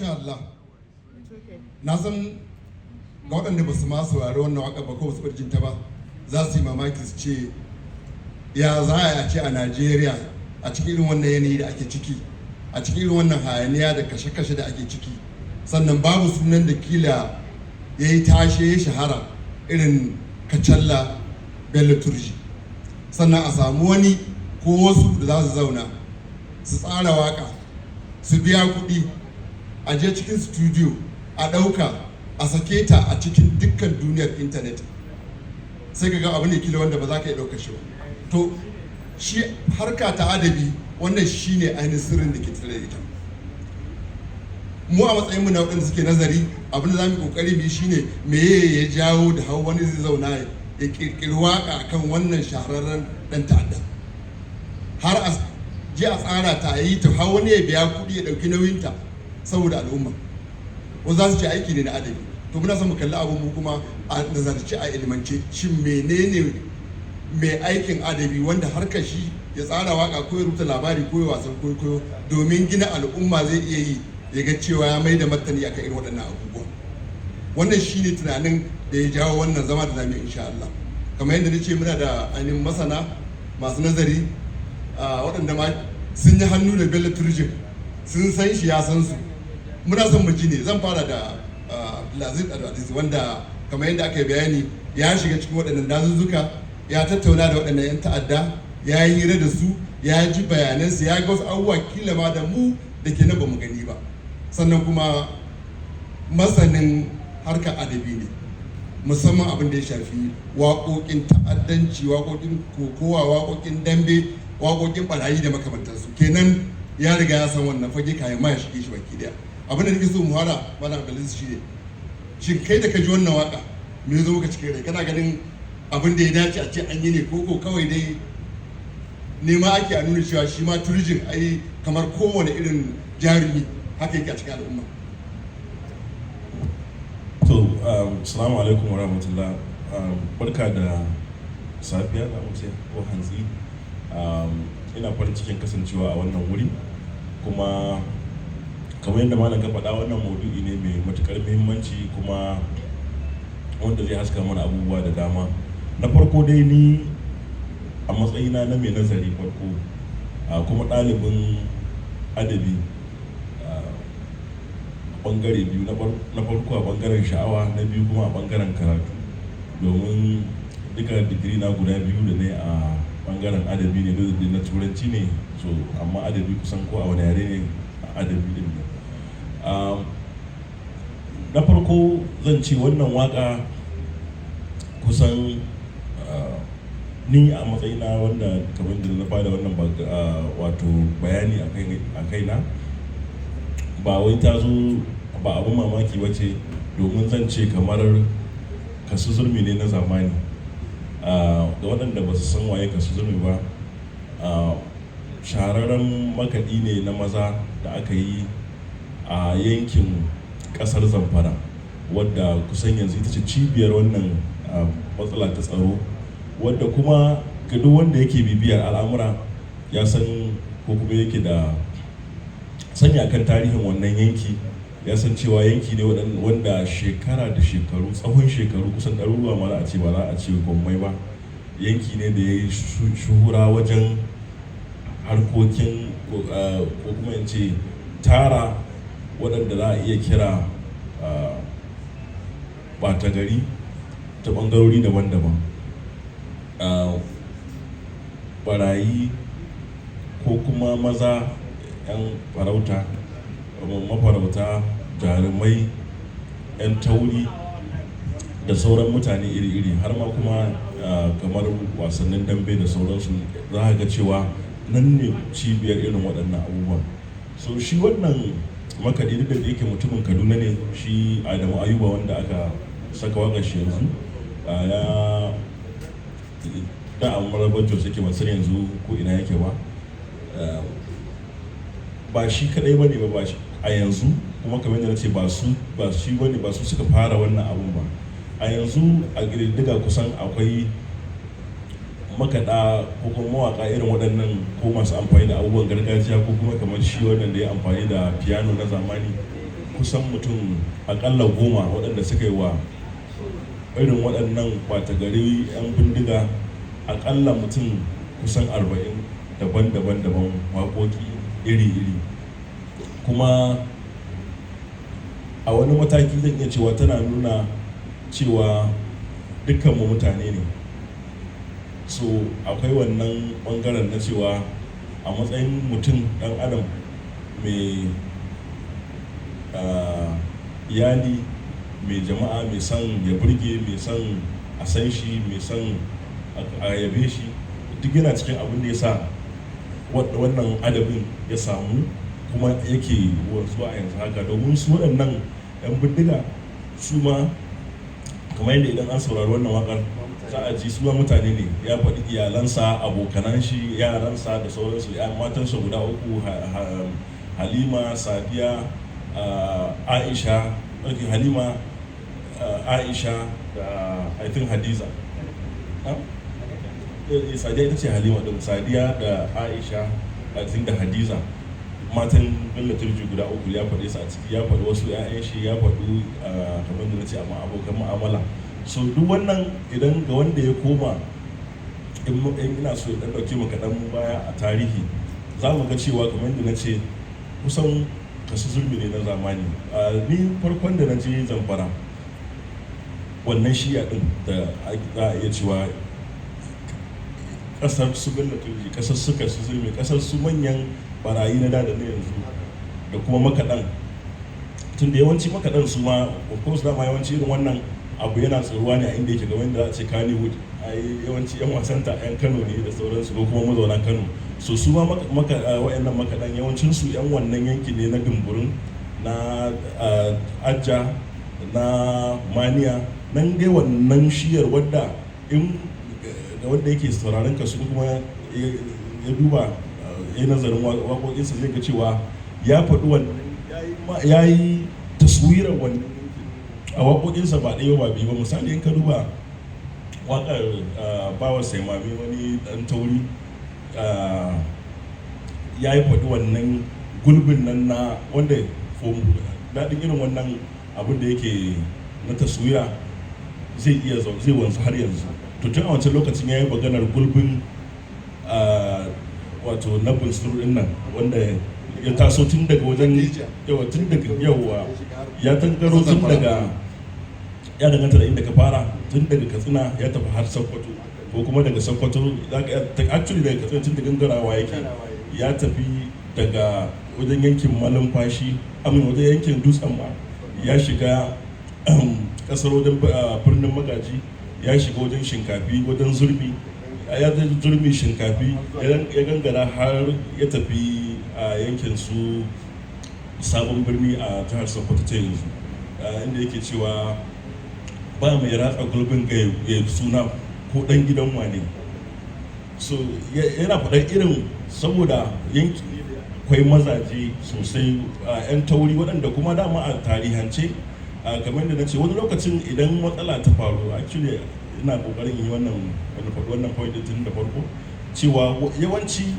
Insha Allah. Na san ga waɗanda ba su ma saurari wannan waƙa ba ko ba su jin ta ba, za su yi mamaki su ce, ya za a ce a Najeriya, a cikin irin wannan yanayi da ake ciki, a cikin irin wannan hayaniya da kashe-kashe da ake ciki, sannan babu sunan da kila ya yi tashe ya shahara irin Kacalla Bello Turji, sannan a samu wani ko wasu da za su zauna su tsara waka, su biya kuɗi, a je cikin studio a ɗauka, a sake ta a cikin dukkan duniyar intanet, sai ka ga abu ne kila wanda ba za ka iya ɗauka shi ba. To, shi harka ta adabi, wannan shi ne ainihin sirrin da ke tattare da ita. Mu a matsayin mu na waɗanda suke nazari, abin da za mu yi ƙoƙari mu yi shine meye ya jawo da hau wani zai zauna ya ƙirƙiri waƙa akan wannan shahararren ɗan ta'adda, har a je a tsara ta, a yi ta, har wani ya biya kuɗi ya ɗauki nauyinta saboda al'umma? Wasu za su ce aiki ne na adabi. To, muna son mu kalli abin mu kuma a nazarci, a ilimance, shin menene mai aikin adabi wanda harkar shi ya tsara waka ko ya rubuta labari ko ya wasan kwaikwayo domin gina al'umma zai iya yi, ya ga cewa ya mai da martani akan irin waɗannan abubuwa? Wannan shine tunanin da ya jawo wannan zama da zamu yi, insha Allah. Kamar yadda nace, muna da ainihin masana masu nazari, waɗanda ma sun yi hannu da Bello Turjin, sun san shi, ya san su. Muna son mu ji ne. Zan fara da Abdulaziz Abdulaziz, wanda kamar yadda aka yi bayani ya shiga cikin waɗannan dazuzzuka, ya tattauna da waɗannan 'yan ta'adda, ya yi hira da su, ya ji bayanansu, ya ga wasu abubuwa kila ma da mu da ke nan ba mu gani ba. Sannan kuma masanin harkar adabi ne, musamman abin da ya shafi waƙoƙin ta'addanci, waƙoƙin kokowa, waƙoƙin dambe, waƙoƙin ɓarayi da makamantansu. Kenan ya riga ya san wannan fage kayan ma ya shige shi baki daya. Abin da nake so mu fara, Malam Abdulaziz, shi ne, shin kai da ka ji wannan waka, me ya zo maka cikin rai? Kana ganin abin da ya dace a ce an yi ne, ko ko kawai dai nema ake a nuna cewa shi ma Turjin ai kamar kowane irin jarumi haka yake a cikin al'umma? To, salamu alaikum wa rahmatullah. Barka da safiya za mu ce, ko hantsi. Ina farin cikin kasancewa a wannan wuri, kuma kamar yadda malam ka faɗa, wannan maudu'i ne mai matuƙar muhimmanci kuma wanda zai haska mana abubuwa da dama. Na farko dai, ni a matsayina na mai nazari farko, kuma ɗalibin adabi, bangare biyu: na farko a bangaren sha'awa, na biyu kuma a bangaren karatu, domin duka digiri na guda biyu da ne a bangaren adabi ne, duk da na Turanci ne. So amma adabi kusan ko a wani yare ne, adabi din ne. Na farko zan ce wannan waka kusan, ni a matsayina wanda kamar da na bada wannan wato bayani a kaina, ba wai ta zo ba abin mamaki ba ce, domin zan ce kamar Kasu Zurmi ne na zamani. Ga waɗanda ba su san waye Kasu Zurmi ba, shahararren makaɗi ne na maza da aka yi a yankin ƙasar Zamfara, wadda kusan yanzu ita ce cibiyar wannan matsala ta tsaro, wadda kuma ga duk wanda yake bibiyar al'amura ya san, ko kuma yake da sanya kan tarihin wannan yanki, ya san cewa yanki ne wanda shekara da shekaru, tsawon shekaru kusan ɗaruruwa ma za a ce, ba za a ce gwammai ba, yanki ne da ya yi shuhura wajen harkokin, ko kuma in ce tara waɗanda za a iya kira ɓata gari ta ɓangarori daban-daban, ɓarayi ko kuma maza 'yan farauta, mafarauta, jarumai, 'yan tauri da sauran mutane iri-iri, har ma kuma kamar wasannin dambe da sauransu. Za ka ga cewa nan ne cibiyar irin waɗannan abubuwan. So shi wannan makaɗi, duk da yake mutumin Kaduna ne, shi Adamu Ayuba wanda aka saka waƙar shi yanzu, ya da a Marabar Jos yake, ban san yanzu ko ina yake ba. Ba shi kadai bane ba a yanzu kuma, kamar yadda na ce, ba su ba shi bane, ba su suka fara wannan abun ba. A yanzu a ƙididdiga kusan akwai makaɗa ko kuma mawaƙa irin waɗannan, ko masu amfani da abubuwan gargajiya, ko kuma kamar shi wannan da ya amfani da piano na zamani. kusan mutum akalla 10 waɗanda suka yi wa irin waɗannan ɓata gari 'yan bindiga, akalla mutum kusan 40 daban-daban daban, waƙoƙi iri-iri. Kuma a wani mataki zan iya cewa tana nuna cewa dukkanmu mutane ne. So akwai wannan bangaren na cewa a matsayin mutum dan adam mai iyali, mai jama'a, mai son ya burge, mai son a san shi, mai son a yabe shi, duk yana cikin abin da ya sa wannan adabin ya samu kuma yake wanzuwa a yanzu haka. Domin su waɗannan 'yan bindiga su ma, kamar yadda idan an saurari wannan wakar za a ji, su ma mutane ne. Ya faɗi iyalansa, abokanan shi, yaransa da sauransu, ya matansa guda uku, Halima, Sadiya, Aisha. Okay, Halima, Aisha da I think Hadiza. Sadiya ita ce Halima din. Sadiya da Aisha, I think, da Hadiza, matan Bello Turji guda uku, ya faɗe su a ciki. Ya faɗi wasu 'ya'yan shi, ya faɗi, kamar da na ce, amma abokan mu'amala. So duk wannan, idan ga wanda ya koma, in ina so ya ɗan ɗauke mu kaɗan baya a tarihi, za mu ga cewa, kamar yadda na ce, kusan Kasu Zulmi ne na zamani. Ni farkon da na je Zamfara, wannan shiya ɗin da za a iya cewa ƙasar su Bello Turji, ƙasar su Kasu Zulmi, ƙasar su manyan barayi na da da na yanzu, da kuma makaɗan, tun da yawanci makaɗan su ma, of course, dama yawanci irin wannan abu yana tsoruwa ne a inda yake ga wanda za a ce Kannywood, ai yawanci yan wasanta yan Kano ne da sauransu, ko kuma mazauna Kano. So su ma wayannan makaɗan, yawancin su yan wannan yanki ne na Dumburin, na Ajja, na Maniya, nan dai wannan shiyar, wadda in ga wanda yake sauraron ka su kuma ya duba, ya nazarin waƙoƙinsa, zai ga cewa ya faɗi wannan, ya yi taswirar wannan a waƙoƙinsa ba ɗaya ba biyu ba. Misali, in ka duba waƙar Bawa Saimami, wani ɗan tauri, ya yi faɗi wannan gulbin nan na wanda daɗin irin wannan abin da yake na taswira zai iya zai wanzu har yanzu. To tun a wancan lokacin ya yi maganar gulbin, wato na Bunsuru din nan, wanda ya taso tun daga wajen yawa, tun daga yawa ya tangaro, tun daga, ya danganta da inda ka fara, tun daga Katsina ya tafi har Sokoto, ko kuma daga Sokoto, actually daga Katsina, tun da gangarawa yake, ya tafi daga wajen yankin Malumfashi, amin, wajen yankin Dutsen Ma, ya shiga kasar wajen Birnin Magaji, ya shiga wajen Shinkafi, wajen Zurmi, ya Zurmi, Shinkafi, ya gangara har ya tafi a yankin su Sabon Birni a jihar Sokoto ta yanzu, inda yake cewa ba mai ratsa gulbin ga ya suna ko dan gidan wane. So yana faɗar irin, saboda yanki ne da akwai mazaje sosai, 'yan tauri, waɗanda kuma dama a tarihance, kamar da na ce, wani lokacin idan matsala ta faru, actually ina kokarin yi wannan faɗi wannan point tun da farko, cewa yawanci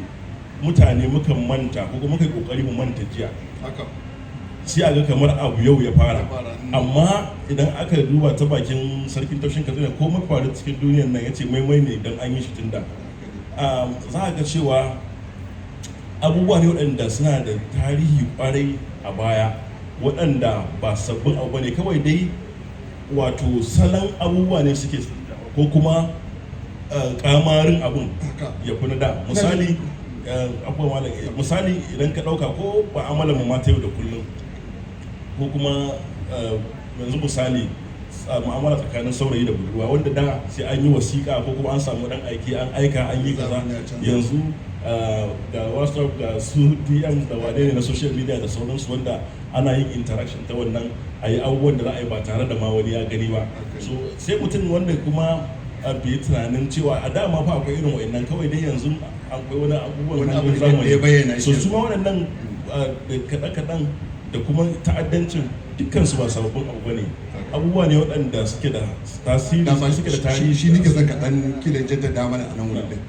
mutane mukan manta, ko kuma muka yi kokari mu manta jiya, sai a ga kamar abu yau ya fara. Amma idan aka duba ta bakin Sarkin Taushin Katsina, ko faru cikin duniyar nan, ya ce maimai ne idan an yi shi tun da za a ga cewa abubuwa ne waɗanda suna da tarihi kwarai a baya, waɗanda ba sabbin abu ne. Kawai dai wato salon abubuwa ne suke, ko kuma kamarin abun ya fi na da. Misali, abubuwa, misali, idan ka ɗauka ko ma'amalar mu mata yau da kullum, ko kuma yanzu misali mu'amala tsakanin saurayi da budurwa, wanda da sai an yi wasiƙa ko kuma an samu ɗan aiki an aika, an yi kaza, yanzu ga WhatsApp, ga su DMs da wane ne na social media da sauransu, wanda ana yin interaction ta wannan, a yi abubuwan da za a yi ba tare da ma wani ya gani ba. So sai mutum wanda kuma bai tunanin cewa a dama fa akwai irin wa'annan, kawai dai yanzu akwai wani abubuwan Wani abu da ya bayyana. So su ma waɗannan da kaɗan-kaɗan da kuma ta'addancin, dukkansu ba sababbin abu bane, abubuwa ne waɗanda suke da tasiri, suke da tarihi. Shi nake son kaɗan kila jaddada mana a nan wurin din,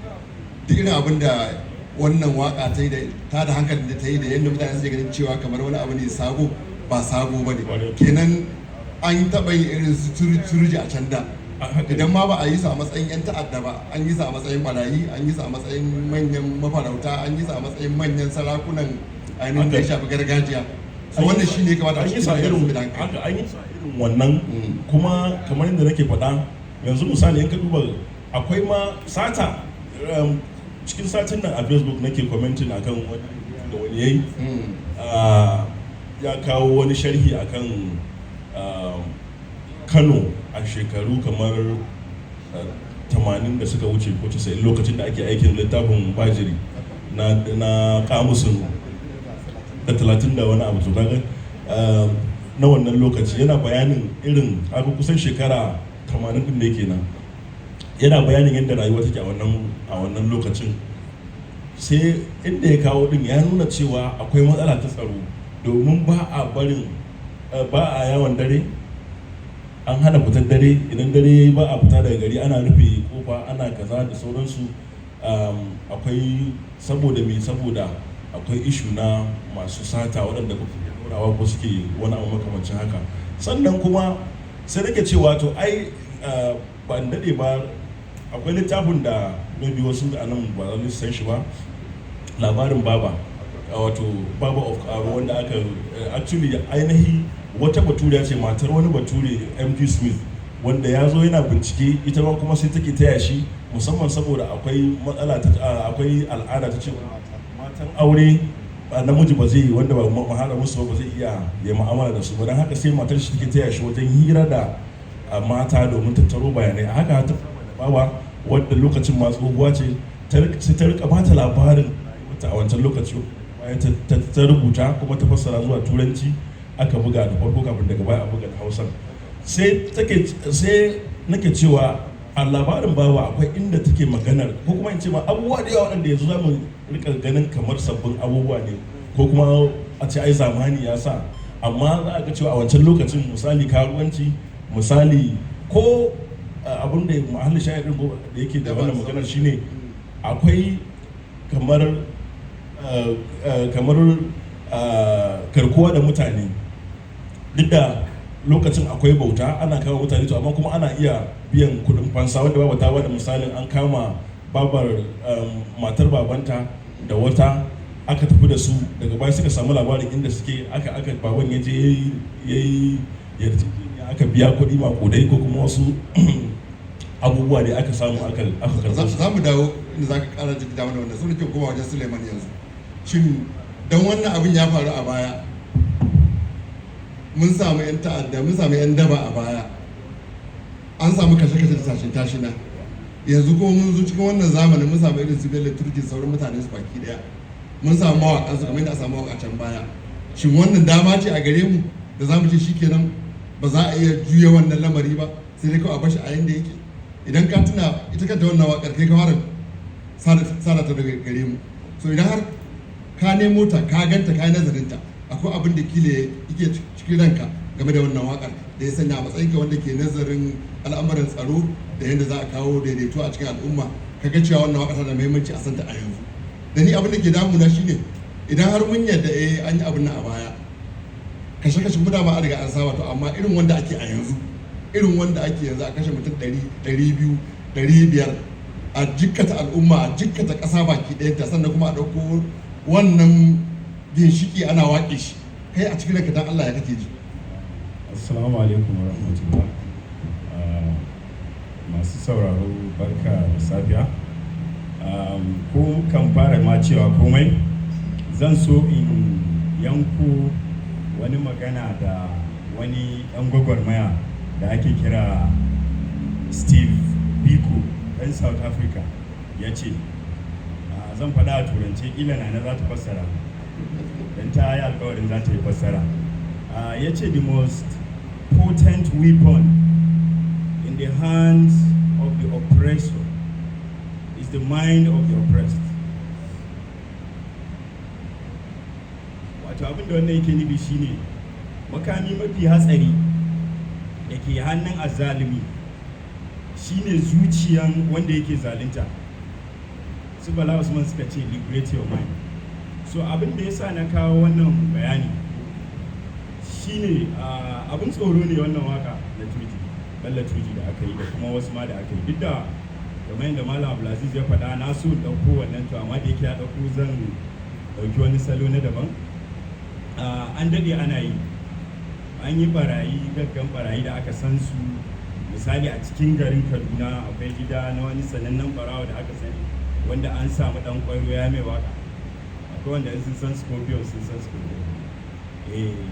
duk irin abin da wannan waka ta yi da ta da hankalin da ta yi, da yadda mutane suke ganin cewa kamar wani abu ne sabo. Ba sabo ba ne. Kenan an taɓa yin irin su Turji a can da. Idan ma ba a yi su a matsayin 'yan ta'adda ba, an yi su a matsayin barayi, an yi su a matsayin manyan mafarauta, an yi su a matsayin manyan sarakunan ainihin da ya shafi gargajiya. So wannan shi ne kamata an yi sa irin haka, an yi sa irin wannan. Kuma kamar yadda nake faɗa yanzu, misali, in ka duba akwai ma sata. Cikin satin nan a Facebook nake commenting akan wani da wani yayi, ya kawo wani sharhi akan Kano a shekaru kamar 80 da suka wuce ko 90, lokacin da ake aikin littafin Bajiri na kamusin da 30 da wani abu. To kaga na wannan lokaci yana bayanin irin haka, kusan shekara 80 din da yake nan, yana bayanin yadda rayuwa take a wannan lokacin. Sai inda ya kawo din ya nuna cewa akwai matsala ta tsaro, domin ba a barin ba a yawon dare, an hana fitar dare. Idan dare yayi ba a fita daga gari, ana rufe kofa, ana kaza da sauransu. Akwai saboda me? Saboda akwai issue na masu sata waɗanda ko suke ɗorawa ko suke wani abu makamancin haka. Sannan kuma sai nake cewa, to ai ban daɗe ba akwai littafin da maybe wasu a nan ba za su san shi ba, Labarin Baba, wato Baba of Karo, wanda aka actually ainihi wata baturiya ce, matar wani bature, MG Smith, wanda ya zo yana bincike, ita ma kuma sai take taya shi, musamman saboda akwai matsala ta akwai al'ada ta ce matan aure namiji ba zai, wanda ba mahara musu ba zai iya ya mu'amala da su ba. Don haka sai matar shi take taya shi wajen hira da mata domin tattaro bayanai. A haka ta bawa wadda lokacin ma tsohuwa ce, sai ta rika bata labarin rayuwarta a wancan lokaci. Bayan ta rubuta kuma ta fassara zuwa Turanci, aka buga da farko kafin daga baya a buga da Hausa. Sai take, sai nake cewa a Labarin Bawa akwai inda take maganar, ko kuma in ce ma abubuwa da yawa waɗanda yanzu za mu rika ganin kamar sabbin abubuwa ne, ko kuma a ce ai zamani ya sa, amma za a ga cewa a wancan lokacin, misali karuwanci, misali ko abin da mahallin shahidin da yake da wannan maganar shine akwai kamar garkuwa da mutane. Duk da lokacin akwai bauta, ana kama mutane, to amma kuma ana iya biyan kudin fansa, wanda babu ta bada misalin an kama babar matar babanta da wata, aka tafi da su. Daga baya suka samu labarin inda suke, aka baban ya je ya yi yarjejeniya, aka biya kuɗi maƙudai ko kuma wasu abubuwa da aka samu aka karɓo su. Za mu dawo inda za ka ƙara jaddada mana wannan. Sun nake koma wajen Suleiman yanzu. Shin don wannan abin ya faru a baya, mun samu 'yan ta'adda, mun samu 'yan daba a baya, an samu kashe-kashe da tashin tashina, yanzu kuma mun zo cikin wannan zamanin mun samu irin su Bello Turji, sauran mutane su baki daya, mun samu mawaƙan su kamar yadda a samu mawaƙa can baya, shin wannan dama ce a gare mu da za mu ce shikenan, ba za a iya juya wannan lamari ba, sai dai kawai a bashi a yanda yake? Idan ka tuna, ita kanta wannan waƙar kai ka fara sada ta daga gare mu. So idan har ka nemo ta, ka ganta, ka yi nazarin ta, akwai abin da kila yake cikin ranka game da wannan waƙar da ya sanya a matsayinka wanda ke nazarin al'amuran tsaro da yadda za a kawo daidaito a cikin al'umma, ka ga cewa wannan waƙar tana da muhimmanci a santa a yanzu. Da ni abin da ke damuna shine, idan har mun yadda eh an yi abin nan a baya, kashe-kashe muna ma an riga an saba, to amma irin wanda ake a yanzu, irin wanda ake yanzu, a kashe mutum 100, 200, 500, a jikkata al'umma, a jikkata ƙasa baki ɗayanta, sannan kuma a ɗauko wannan ginshiki ana waƙe shi, kai a cikin ranka dan Allah ya kake ji? Assalamu alaikum wa rahmatullah. Masu sauraro, barka da safiya. Ko kan fara ma cewa komai, zan so in yanko wani magana da wani ɗan gwagwarmaya da ake kira Steve Biko, ɗan South Africa, ya ce. Zan faɗa a Turance, ƙila na za ta fassara, don ta yi alkawarin za ta yi fassara. Ya ce, "The most potent weapon in the hands of the oppressor is the mind of the oppressed." Wato abin da wannan yake nufi shine makami mafi hatsari da ke hannun azzalumi shine zuciyan wanda yake zalunta. Su Bala Usman suka ce, "Liberate your mind." So abin da ya sa na kawo wannan bayani shine Shine abin tsoro ne wannan waka na Turji, Bello Turji, da aka yi da kuma wasu ma da aka yi. Duk da kamar yadda Malam Abdulaziz ya faɗa, na so in ɗauko wannan, to amma da yake ya ɗauko, zan ɗauki wani salo na daban. An daɗe ana yi, an yi barayi, gaggan barayi da aka san su. Misali, a cikin garin Kaduna akwai gida na wani sanannen barawa da aka sani, wanda an samu ɗan ƙwairo ya mai waka. Akwai wanda sun san Scorpio, sun san Scorpio.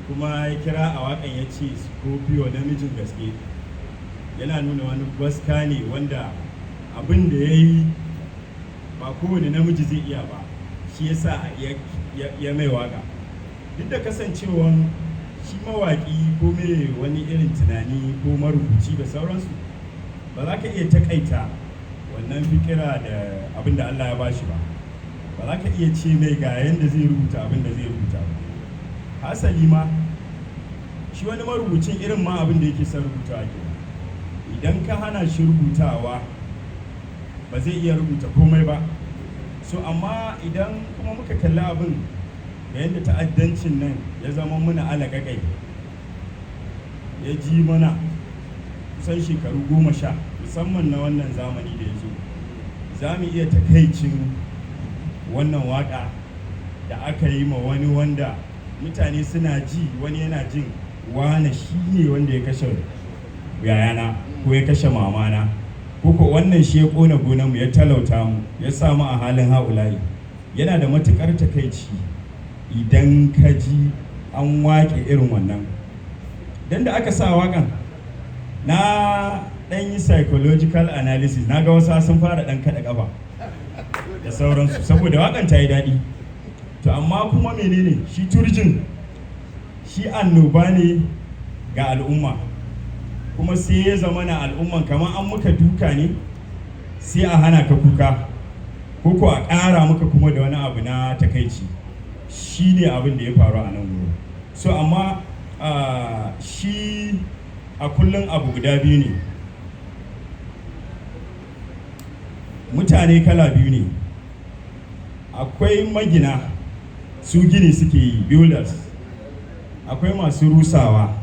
Kuma ya kira a wakan, ya ce Scorpio namijin gaske, yana nuna wani gwaska ne wanda abin da ya yi ba kowane namiji zai iya ba, shi yasa ya mai waka. Duk da kasancewan shi mawaƙi ko mai wani irin tunani ko marubuci da sauransu, ba za ka iya takaita wannan fikira da abin da Allah ya bashi ba. Ba za ka iya ce mai ga yanda zai rubuta abin da zai rubuta ba. Hasali ma shi wani marubucin, irin ma abin da yake son rubutawa ke, idan ka hana shi rubutawa ba zai iya rubuta komai ba. So amma idan kuma muka kalli abin da yadda ta'addancin nan ya zama muna alaƙaƙai, ya ji mana kusan shekaru 10, musamman na wannan zamani da ya zo, za mu iya takaicin wannan waƙa da aka yi ma wani wanda mutane suna ji, wani yana jin wane shi ne wanda ya kashe yayana ko ya kashe mamana, ko wannan shi ya ƙona gonarmu, ya talauta mu, ya sa mu a halin ha'ula'i. Yana da matuƙar takaici idan ka ji an waƙe irin wannan. Don da aka sa waƙan, na ɗan yi psychological analysis, na ga wasu sun fara ɗan kaɗa ƙafa da sauransu saboda waƙan ta yi daɗi. To amma kuma menene shi Turjin? Shi annoba ne ga al'umma, kuma sai ya zama na al'umman kamar an muka duka ne sai a hana ka kuka, ko a ƙara maka kuma da wani abu na takaici. Shi ne abin da ya faru a nan wurin. So amma shi a kullum abu guda biyu ne, mutane kala biyu ne. Akwai magina, su gini suke yi, builders. Akwai masu rusawa,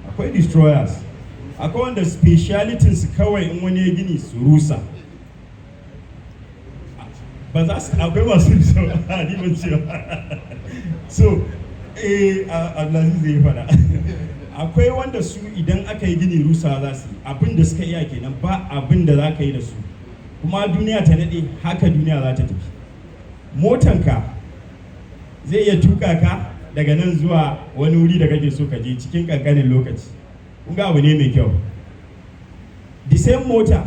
akwai destroyers. Akwai wanda speciality su kawai in wani ya gini su rusa. Ba za su, akwai masu rusawa, ni ban cewa. So Abdulaziz zai faɗa. Akwai wanda su idan aka yi gini rusawa za su yi, abin da suka iya kenan, ba abin da za ka yi da su. Kuma duniya ta naɗe haka, duniya za ta tafi. Motanka zai iya tuka ka daga nan zuwa wani wuri da kake so ka je cikin kankanin lokaci. Kun ga abu ne mai kyau. The same mota,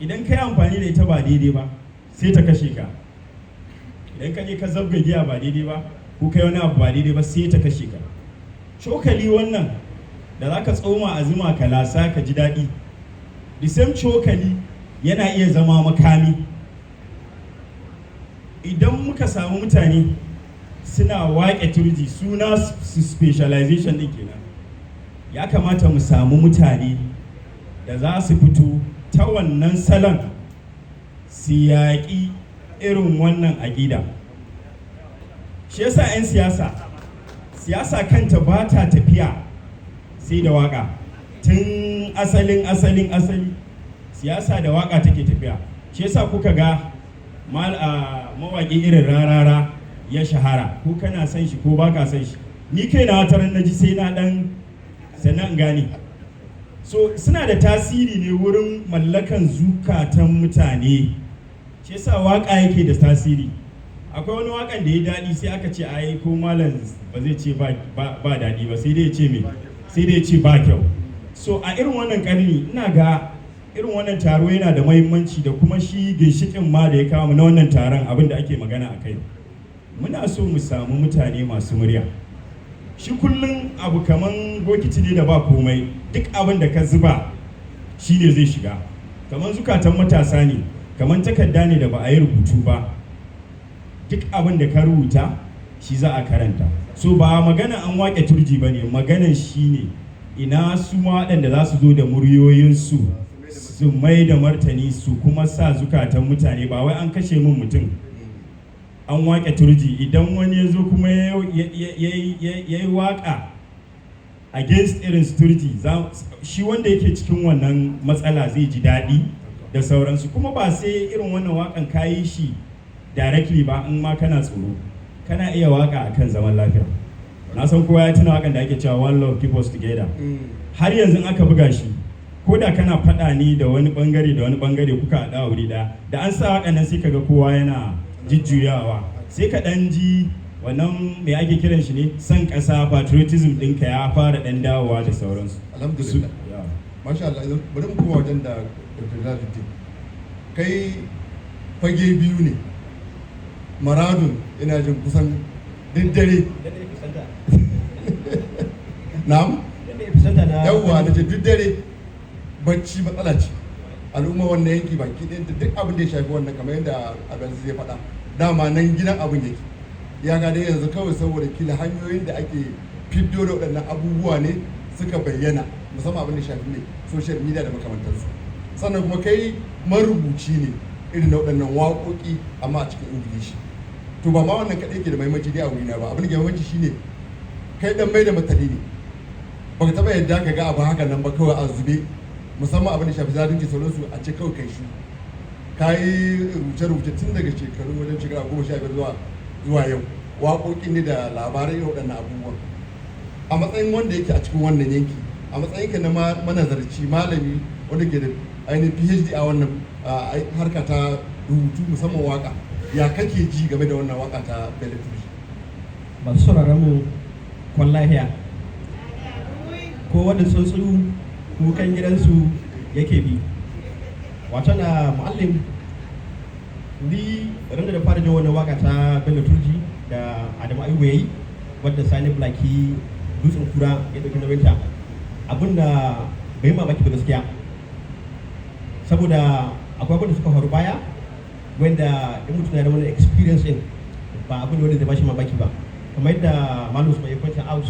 idan ka yi amfani da ita ba daidai ba, sai ta kashe ka. Idan ka je ka zabga giya ba daidai ba, ko kai wani abu ba daidai ba, sai ta kashe ka. Cokali wannan da za ka tsoma a zuma ka lasa ka ji daɗi, the same cokali yana iya zama makami. Idan muka samu mutane suna waƙe Turji, suna su specialization ɗin kenan, ya kamata mu samu mutane da za su fito ta wannan salon su yaƙi irin wannan aƙida. Shi yasa 'yan siyasa, siyasa kanta ba ta tafiya sai da waƙa. Tun asalin asalin asali, siyasa da waƙa take tafiya. Shi yasa kuka ga mawaƙi irin Rarara ya shahara, ko kana son shi ko baka son shi. Ni kai na wata ran naji sai na dan sannan in gane. So suna da tasiri ne wurin mallakan zukatan mutane. Shi yasa waka yake da tasiri. Akwai wani wakan da ya daɗi, sai aka ce ai ko malam ba zai ce ba daɗi ba, sai dai ya ce me, sai dai ya ce ba kyau. So a irin wannan karni, ina ga irin wannan taro yana da mahimmanci, da kuma shi ginshikin ma da ya kawo mu na wannan taron, abin da ake magana a kai, muna so mu samu mutane masu murya. Shi kullum abu kaman bokiti ne da ba komai, duk abin da ka zuba shi ne zai shiga. Kaman zukatan matasa ne, kaman takarda ne da ba a yi rubutu ba, duk abin da ka rubuta shi za a karanta. So ba magana an wake Turji ba ne, maganan shi ne ina su ma waɗanda za su zo da muryoyinsu su mai da martani, su kuma sa zukatan mutane. Ba wai an kashe min mutum. An wake Turji, idan wani ya zo kuma ya yi waka against irin su Turji, shi wanda yake cikin wannan matsala zai ji daɗi da sauransu. Kuma ba sai irin wannan wakan ka yi shi directly ba. In ma kana tsoro, kana iya waka akan zaman lafiya. Na san kowa ya tuna wakan da ake cewa "One love, keep us together". Har yanzu in aka buga shi, ko da kana faɗa ni da wani bangare da wani bangare kuka haɗa a wuri ɗaya, da an sa wakan nan sai kaga kowa yana jujjuyawa, sai ka ɗan ji wannan, me ake kiran shi ne, san ƙasa, patriotism ɗinka ya fara ɗan dawowa da sauransu. Alhamdulillah. Masha Allah. Yanzu bari mu koma wajen da Dr. Jalaluddin. Kai fage biyu ne maradun, ina jin kusan duk dare. Na'am, yawwa, da ce duk dare bacci matsala ce. Al'umma wannan yanki baki ɗaya da duk abin da ya shafi wannan, kamar yadda Abdulaziz ya faɗa, dama nan gidan abin yake. Ya ga dai yanzu kawai saboda kila hanyoyin da ake fiddo da waɗannan abubuwa ne suka bayyana, musamman abin da shafi ne social media da makamantansu. Sannan kuma kai marubuci ne irin na waɗannan waƙoƙi, amma a cikin Ingilishi. To, ba ma wannan kaɗai ke da muhimmanci dai a wurina ba. Abin da ke muhimmanci shine kai dan mai da martani ne, baka taɓa yadda ka ga abu haka nan ba kawai a zube, musamman abin da shafi zalunci sauransu, a ce kawai kai shi. Ka yi rubuce-rubuce tun daga shekaru wajen shekara 15 zuwa yau, waƙoƙi ne da labarai irin waɗannan abubuwan. A matsayin wanda yake a cikin wannan yanki, a matsayin ka na manazarci, malami wanda ke da ainihin PhD a wannan harka ta rubutu, musamman waka, ya kake ji game da wannan waka ta Bello Turji? Masu sauraron mu, kwan lahiya. Ko wanda tsuntsu kukan gidansu yake bi. Wato na mu'allim, ni ran da fara jin wannan waka ta Bello Turji da Adamu Ayuba yayi, wadda Sani Blaki Dutsen Kura ya dauki nauyinta, abinda bai mamaki ba gaskiya, saboda akwai abin da suka faru baya wanda in mutum na da wani experience din, ba abin da wanda zai bashi mamaki ba. Kamar yadda Malam Usman ya point out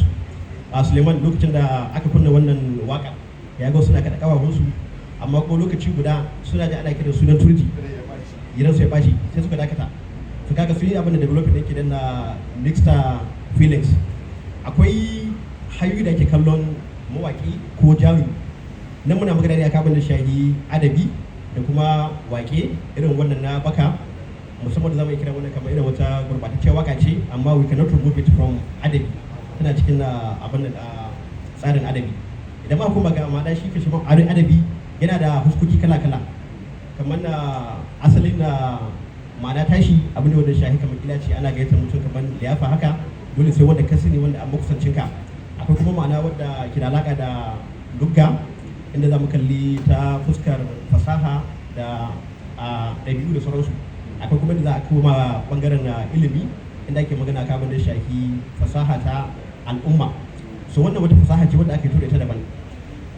a Suleiman, lokacin da aka kunna wannan waka, ya ga suna kada kafafunsu, amma ko lokaci guda suna ji ana kiran sunan Turji, gidansu ya bashi, sai suka dakata. To, kaga sun yi abin da developing yake dan na mixed feelings. Akwai hanyoyi da ake kallon mawaki ko jarumi. Nan muna magana ne akan abin da shahi adabi da kuma wake irin wannan na baka, musamman da zamu iya kira wannan kamar irin wata gurbatacciyar waka ce, amma we cannot remove it from adabi, tana cikin abin da tsarin adabi. Idan ma kuma ga ma'ana, shi kashi adabi yana da huskoki kala-kala. Kamar na asalin na ma'ana tashi, abu ne wanda shahi kamar kila ce ana gayyatar mutum kamar liyafa haka, dole sai wanda ka sani, wanda an makusancin ka. Akwai kuma ma'ana wadda ke da alaka da lugga, inda za mu kalli ta fuskar fasaha da ɗabi'u da sauransu. Akwai kuma da za a koma bangaren na ilimi, inda ake magana kan abin da shafi fasaha ta al'umma. So wannan wata fasaha ce wadda ake tura ita daban.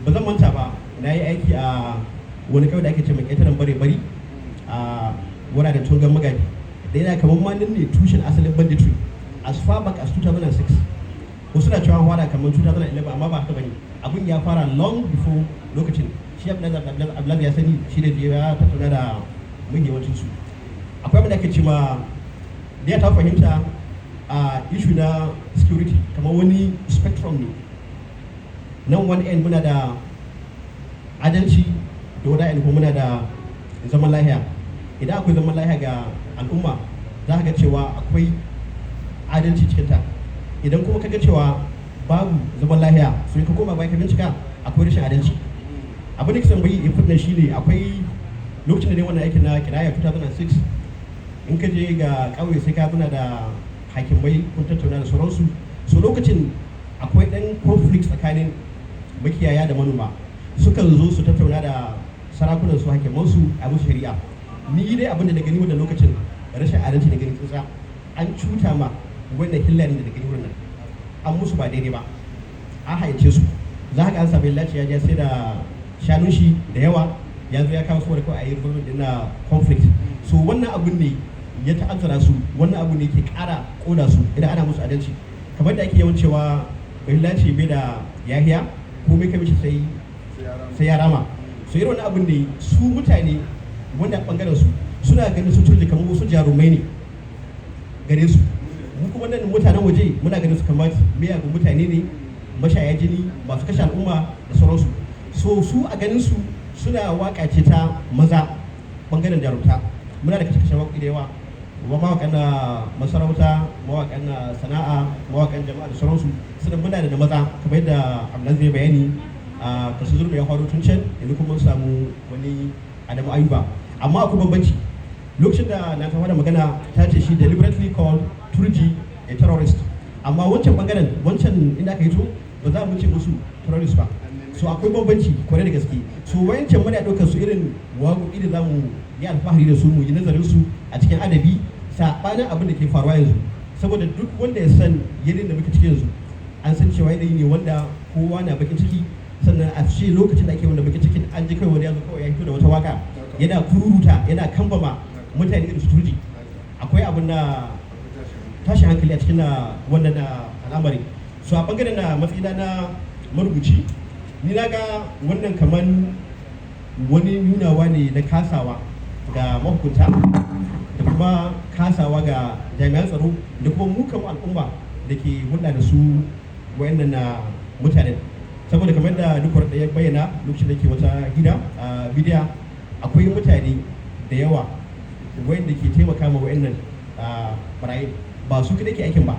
Ba zan manta ba, na yi aiki a wani kawai da ake ce mai ƙetaren bare bari a wuraren Tungan Magaji, da yana kamar ma nan ne tushen asalin banditry as far back as 2006. Wasu na cewa fara kamar 2011, amma ba haka bane. Abun ya fara long before lokacin. Shi Abdullahi ya sani, shi da ya tattauna da mun yawancin su. Akwai abin da ake cewa da ya ta fahimta a issue na security, kamar wani spectrum ne. Nan one end muna da adalci, da wani end kuma muna da zaman lahiya. Idan akwai zaman lahiya ga al'umma, za ka ga cewa akwai adalci cikinta. Idan kuma ka ga cewa babu zaman lahiya, so in ka koma bayan ka bincika, akwai rashin adalci. Abin da kisan bai input na shine, akwai lokacin da ne wannan aikin na kiraya 2006, in ka je ga ƙauye sai ka zuna da hakimai, kun tattauna da sauransu. So lokacin akwai ɗan conflict tsakanin makiyaya da manoma. Sukan zo su tattauna da sarakunan su, hakiman su, a musu shari'a. Ni dai abin da na gani wannan lokacin, rashin adalci da gani tsantsa. An cuta ma wannan hillarin da gani wurin nan, an musu ba daidai ba, an haice su. Za ka an sami laci ya je sai da shanun shi da yawa, ya zo ya kawo saboda kawai a yi resolving din na conflict. So wannan abun ne ya ta'azzara su, wannan abu ne ke ƙara ƙona su. Idan ana musu adalci, kamar da ake yawan cewa bahillaci bai da yahiya, ko mai kamishi sai ya rama. So irin wannan abun ne su mutane wanda bangaren su suna ganin su Turji kamar wasu jarumai ne. gare su. Mu kuma nan mutanen waje muna ganin su kamar miyagun mutane ne, mashaya jini, masu kashe al'umma da sauransu. So su a ganin su suna waka ce ta maza, bangaren jarumta. Muna da kashe-kashe waƙoƙi da yawa, wa mawaƙan na masarauta, mawaƙan na sana'a, mawaƙan jama'a da sauransu. Sannan muna da na maza kamar yadda Abdullahi zai bayani a kasu zurmi ya faru tun can. Yanzu kuma mun samu wani Adamu Ayuba, amma akwai bambanci. Lokacin da na tafa da magana, ta ce shi deliberately called Turji a terrorist, amma wancan bangaren, wancan inda aka yi, to ba za mu ce musu terrorist ba. So akwai bambanci kwarai da gaske. So wayancan muna ɗaukar su irin waƙoƙi da za mu yi alfahari da su, mu yi nazarin su a cikin adabi, saɓanin abin da ke faruwa yanzu. Saboda duk wanda ya san yanayin da muke ciki yanzu, an san cewa yanayi ne wanda kowa na bakin ciki. Sannan a ce lokacin da ake wanda bakin cikin, an ji kai wani ya zo kawai ya fito da wata waka, yana kururuta, yana kambama mutane irin su Turji, akwai abin na tashin hankali a cikin na wannan na al'amari. So a bangaren na matsayina na marubuci, ni na ga wannan kaman wani nunawa ne na kasawa ga mahukunta da kuma kasawa ga jami'an tsaro da kuma mu kamar al'umma da ke hulɗa da su wayannan na mutanen. Saboda kamar da duk da ya bayyana lokacin da ke wata gida a bidiya, akwai mutane da yawa wayanda ke taimaka ma wayannan barayin. Ba su kaɗai ke aikin ba,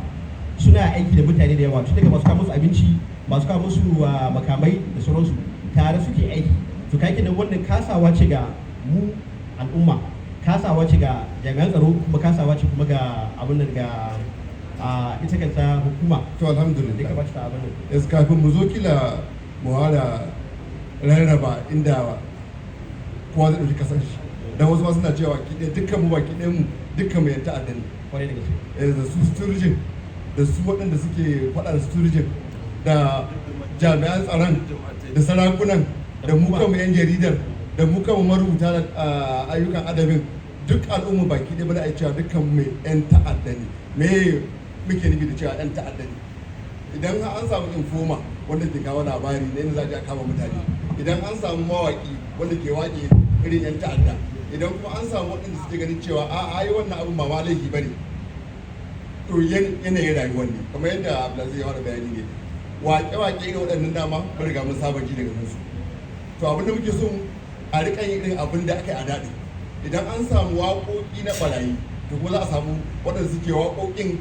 suna aiki da mutane da yawa, tun daga masu kawo musu abinci, masu kawo musu makamai da sauransu, tare suke aiki. To kai kenan wannan kasawa ce ga mu al'umma, kasawa ce ga jami'an tsaro, kuma kasawa ce kuma ga abin nan, ga ita kanta hukuma To da ya alhamdulillah. kamata ta abin nan. Yanzu kafin mu zo kila mu fara rarraba inda kowa zai ɗauki kasan shi, dan wasu ma suna cewa baki ɗaya dukkan mu, baki ɗayan mu, dukkan mu yan ta'adda ne. Kwarai da gaske. Da su Turjin, da su waɗanda suke faɗa da su Turjin, da jami'an tsaron, da sarakunan, da mu kanmu yan jaridar, da mu kanmu marubuta da ayyukan adabin, duk al'umma baki ɗaya bada a cewa dukkan mu yan ta'adda ne. Me muke nufi da cewa yan ta'adda ne? Idan an samu informer wanda ke kawo labari na inda za a je a kama mutane, idan an samu mawaki wanda ke waƙe irin yan ta'adda, idan kuma an samu waɗanda suke ganin cewa a ai wannan abin ba ma laifi bane, to yanayin rayuwar ne. Kamar yadda Abdulaziz ya fara bayani ne, waƙe-waƙe irin waɗannan dama mun riga mun saba ji daga musu. To abin da muke so a riƙa yin irin abin da aka yi a daɗin, idan an samu waƙoƙi na ɓarayi, to kuma za a samu waɗanda suke waƙoƙin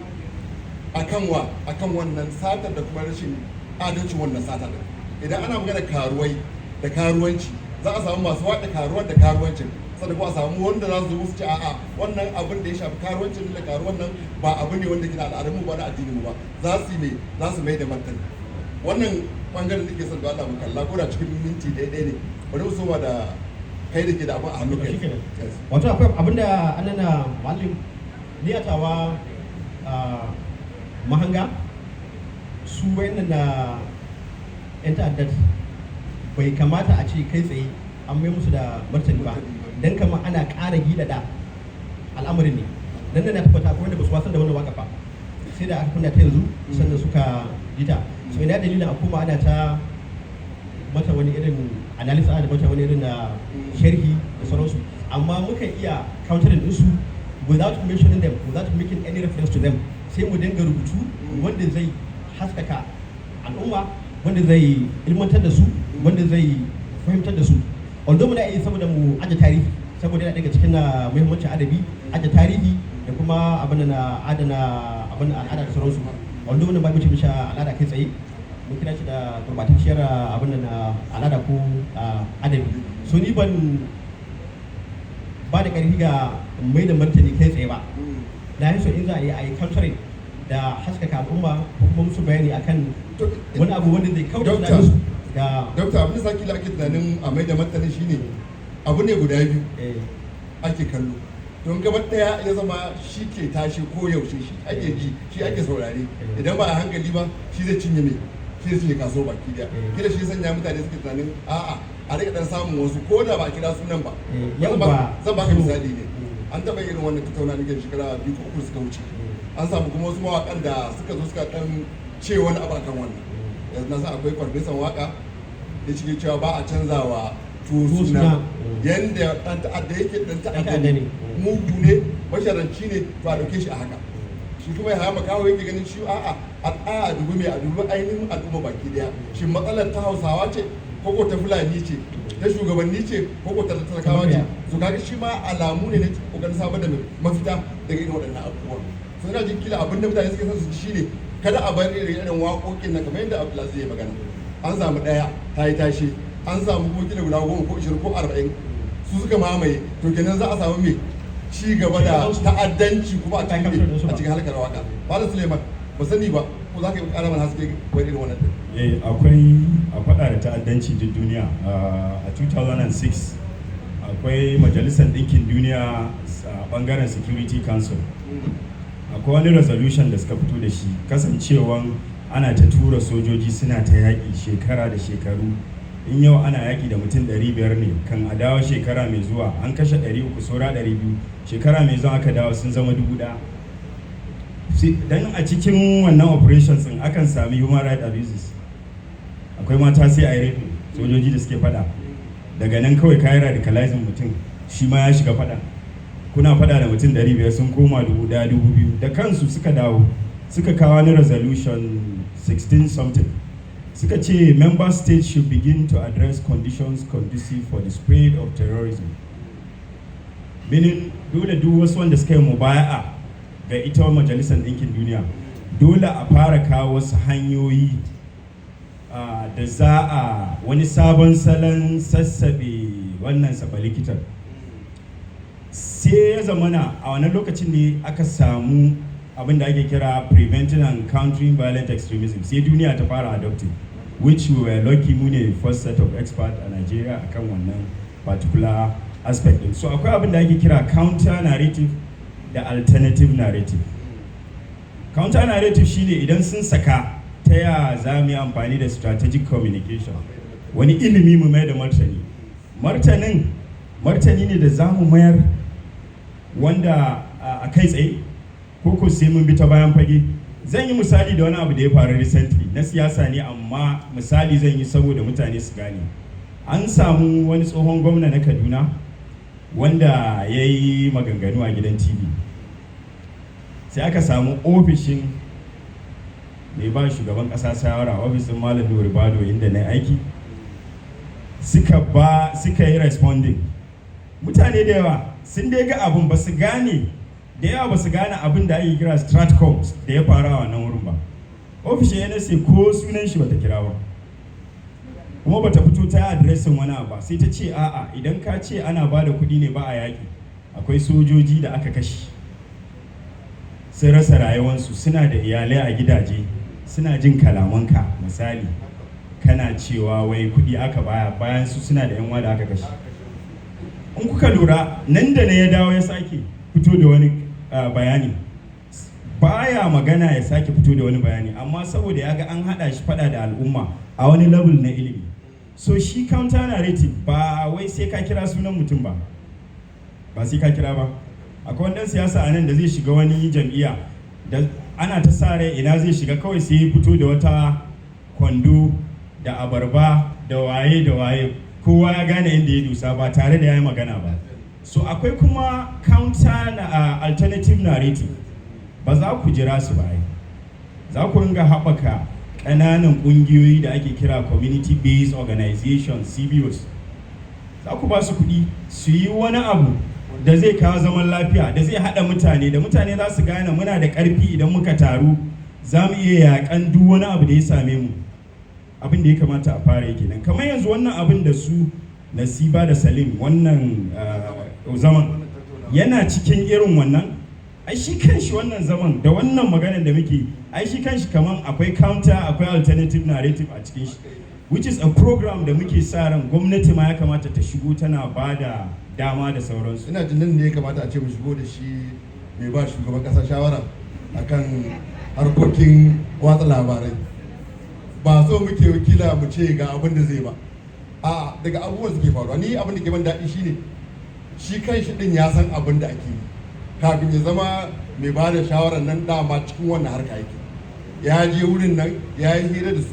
akan wa akan wannan satar da kuma rashin adalcin wannan satar din. Idan ana magana karuwai da karuwanci, za a samu masu waɗa karuwar da karuwancin, sannan kuma a samu wanda za su zo su ce a'a, wannan abin da ya shafi karuwancin da karuwan nan ba abu ne wanda ke na al'adunmu ba, na addinin mu ba. Za su yi mai za su mai da martani. Wannan bangaren da ke son da Allah mu kalla ko da cikin minti ɗaya ɗaya ne. Bari mu soma da kai da ke da abin a hannu kai. Shikenan. Yes. Wato akwai abinda anana mallim niyatawa mahanga su wayannan na yan ta'addar, bai kamata a ce kai tsaye an mai musu da martani ba, dan kamar ana ƙara gidada al'amarin ne. Dan nan na tabbata akwai wanda ba su wasan da wannan waka ba sai da aka kunna ta yanzu sannan suka ji ta. So ina dalilin a koma ana ta mata wani irin analysis, ana mata wani irin sharhi da sauransu? Amma muka iya countering ɗinsu without mentioning them, without making any reference to them. Sai mu dinga rubutu wanda zai haskaka al'umma, wanda zai ilmantar da su, wanda zai fahimtar da su. Although muna iya saboda mu aje tarihi, saboda yana daga cikin na muhimmancin adabi, aje tarihi da kuma abin da na adana abin da al'ada da sauransu. Although wannan ba mu ce bisa al'ada kai tsaye, mun kira shi da gurbatacciyar abin da na al'ada ko adabi. So ni ban ba da ƙarfi ga mai da martani kai tsaye ba. Na yi so in za a yi, a yi countering da haskaka al'umma ko kuma musu bayani akan wani abu wanda zai kauda Doctor. tunaninsu da Dokta, abin da saki ake tunanin a mai da martani shine abu ne guda biyu ake kallo. Don gaba daya ya zama shi ke tashi ko yaushe, shi ake ji, shi ake saurare. Idan ba a hankali ba, shi zai cinye mai shi zai cinye kasuwa baki daya. Kila shi sanya mutane suke tunanin a'a, a rika dan samun wasu ko da ba a kira sunan ba. Yawwa. Zan baka misali ne. An taɓa irin wannan tattauna nake shekara 2 ko 3 suka wuce. An samu kuma wasu mawaƙan da suka zo suka dan ce wani abu akan wannan. Yanzu na san akwai farfesan waka da cike cewa ba a canzawa tuwo Tuwo suna. suna. Yanda dan ta'adda yake dan ta'adda ta'adda ne, ne. mugu ne, masharanci ne, to a dauke shi a haka. Shi kuma ya hama kawo yake ganin shi a'a, a tsaya a dubi mai, a dubi ainihin al'umma baki daya. Shin matsalar ta Hausawa ce ko ko ta Fulani ce, ta shugabanni ce ko ko ta talakawa ce? So kaga shi ma alamu ne na kokarin samar da mafita daga irin waɗannan abubuwan. So ina jin kila abin da mutane suke son su ji shine kada a bar irin waƙoƙin nan, kamar yadda Abdulaziz ya magana. An samu ɗaya ta yi tashi, an samu kuma kila guda 10 ko 20 ko 40 su suka mamaye. To kenan za a samu me ci gaba da ta'addanci kuma a cikin harkar waka. Malam Suleiman, ba sani ba ko za ka yi ƙara mana haske wani irin wannan din? Eh, akwai a faɗa da ta'addanci duk duniya. A 2006 akwai Majalisar Ɗinkin Duniya a ɓangaren Security Council, akwai wani resolution da suka fito da shi, kasancewan ana ta tura sojoji suna ta yaƙi shekara da shekaru. In yau ana yaƙi da mutum 500 ne, kan a dawo shekara mai zuwa an kashe 300, saura 200. Shekara mai zuwa aka dawo sun zama 1000. Don a cikin wannan operations din akan sami human right abuses. Akwai mata sai a yi rape, sojoji da suke fada. Daga nan kawai kayi radicalizing mutum, shi ma ya shiga fada. Kuna fada da mutum 500 sun koma 1000, 2000. Da kansu suka dawo suka kawo wani resolution 16 something, suka ce member states should begin to address conditions conducive for the spread of terrorism, meaning dole duk wasu wanda suka yi mubaya'a ga ita Majalisar Ɗinkin Duniya, dole a fara kawo wasu hanyoyi da za a wani sabon salon sassabe wannan likitan. Sai ya zamana a wannan lokacin ne aka samu abin da ake kira Preventing and Countering Violent Extremism. Sai duniya ta fara adopting, which we were lucky, mu ne first set of expert a Nigeria akan wannan particular aspect din. So akwai abin da ake kira counter narrative da alternative narrative. Counter narrative shine idan sun saka, ta ya za mu yi amfani da strategic communication, wani ilimi mu mai da martani. Martanin martani ne da za mu mayar wanda a kai tsaye ko sai mun bi ta bayan fage. Zan yi misali da wani abu da ya faru recently, na siyasa ne, amma misali zan yi saboda mutane su gane. An samu wani tsohon gwamna na Kaduna wanda ya yi maganganu a gidan TV. Sai aka samu ofishin mai ba shugaban kasa shawara, ofishin Malam Nuhu Ribadu inda na aiki, suka yi responding. Mutane da yawa sun dai ga abun, ba su gane, da yawa ba su gane abin da ake kira stratcom da ya faru a wannan wurin ba. Ofishin NSA ko sunan shi bata kira ba, kuma bata fito ta addressing wani abu ba. Sai ta ce a'a, idan ka ce ana ba da kuɗi ne ba a yaƙi, akwai sojoji da aka kashe, sun rasa rayuwarsu, suna da iyalai a gidaje, suna jin kalamanka. Misali, kana cewa wai kuɗi aka baya, bayan su suna da yan da aka kashe. In kuka lura, nan da na ya dawo ya sake fito da wani bayani, baya magana, ya sake fito da wani bayani, amma saboda ya ga an haɗa shi faɗa da al'umma a wani level na ilimi. So shi counter narrative ba wai sai ka kira sunan mutum ba, ba sai ka kira ba. Akwai wani ɗan siyasa a nan da zai shiga wani jam'iyya da ana ta sa rai ina zai shiga, kawai sai ya fito da wata kwando da abarba da waye da waye. Kowa ya gane inda ya dusa ba tare da ya yi magana ba. So akwai kuma counter na alternative narrative. Ba za ku jira su ba ai. Za ku ringa haɓaka ƙananan ƙungiyoyi da ake kira community based organizations, CBOs. Za ku ba su kuɗi su yi wani abu da zai kawo zaman lafiya, da zai haɗa mutane, da mutane za su gane muna da ƙarfi, idan muka taru za mu iya yaƙan duk wani abu da ya same mu. Abin da ya kamata a fara yake nan, kamar yanzu wannan abin da su Nasiba da Salim, wannan zaman yana cikin irin wannan. Ai shi kanshi wannan zaman da wannan maganar da muke, ai shi kanshi kaman akwai counter, akwai alternative narrative a cikin shi, which is a program da muke sa ran gwamnati ma ya kamata ta shigo tana ba da dama da sauransu. Ina jin nan ne ya kamata a ce mu shigo da shi mai ba shugaban kasa shawara akan harkokin watsa labarai. Ba so muke wakila mu ce ga abin da zai ba, a daga abubuwan suke faruwa. Ni abin da ke ban daɗi shine shi kan shi din ya san abin da ake yi kafin ya zama mai ba da shawarar nan. Dama cikin wannan harka yake, ya je wurin nan, ya yi hira da su,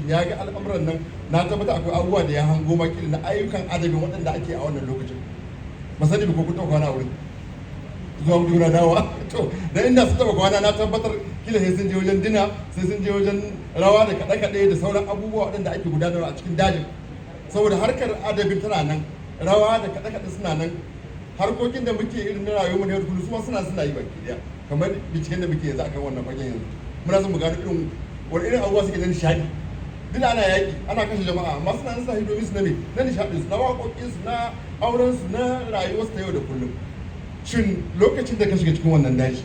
ya ga al'amuran nan. Na tabbata akwai abubuwa da ya hango makil na ayyukan adabin waɗanda ake a wannan lokacin. Ba sani ba ko kun taɓa kwana a wurin. Zuwa muke muna dawowa. To, dan inda su taba kwana, na tabbatar kila sai sun je wajen dinner, sai sun je wajen rawa da kaɗe-kaɗe da sauran abubuwa waɗanda ake gudanarwa a cikin dajin, saboda harkar adabin tana nan, rawa da kaɗe-kaɗe suna nan, harkokin da muke irin na rayuwar mu na yau da kullum su ma suna yi baki daya. Kamar binciken da muke yanzu akan wannan fagen, yanzu muna son mu gano irin wani irin abubuwa suke na nishaɗi. Duk ana yaƙi, ana kashe jama'a, amma suna nan suna hidimomi su na me, na nishaɗin su, na waƙoƙin su, na auren su, na rayuwar su ta yau da kullum. Shin lokacin da ka shiga cikin wannan daji,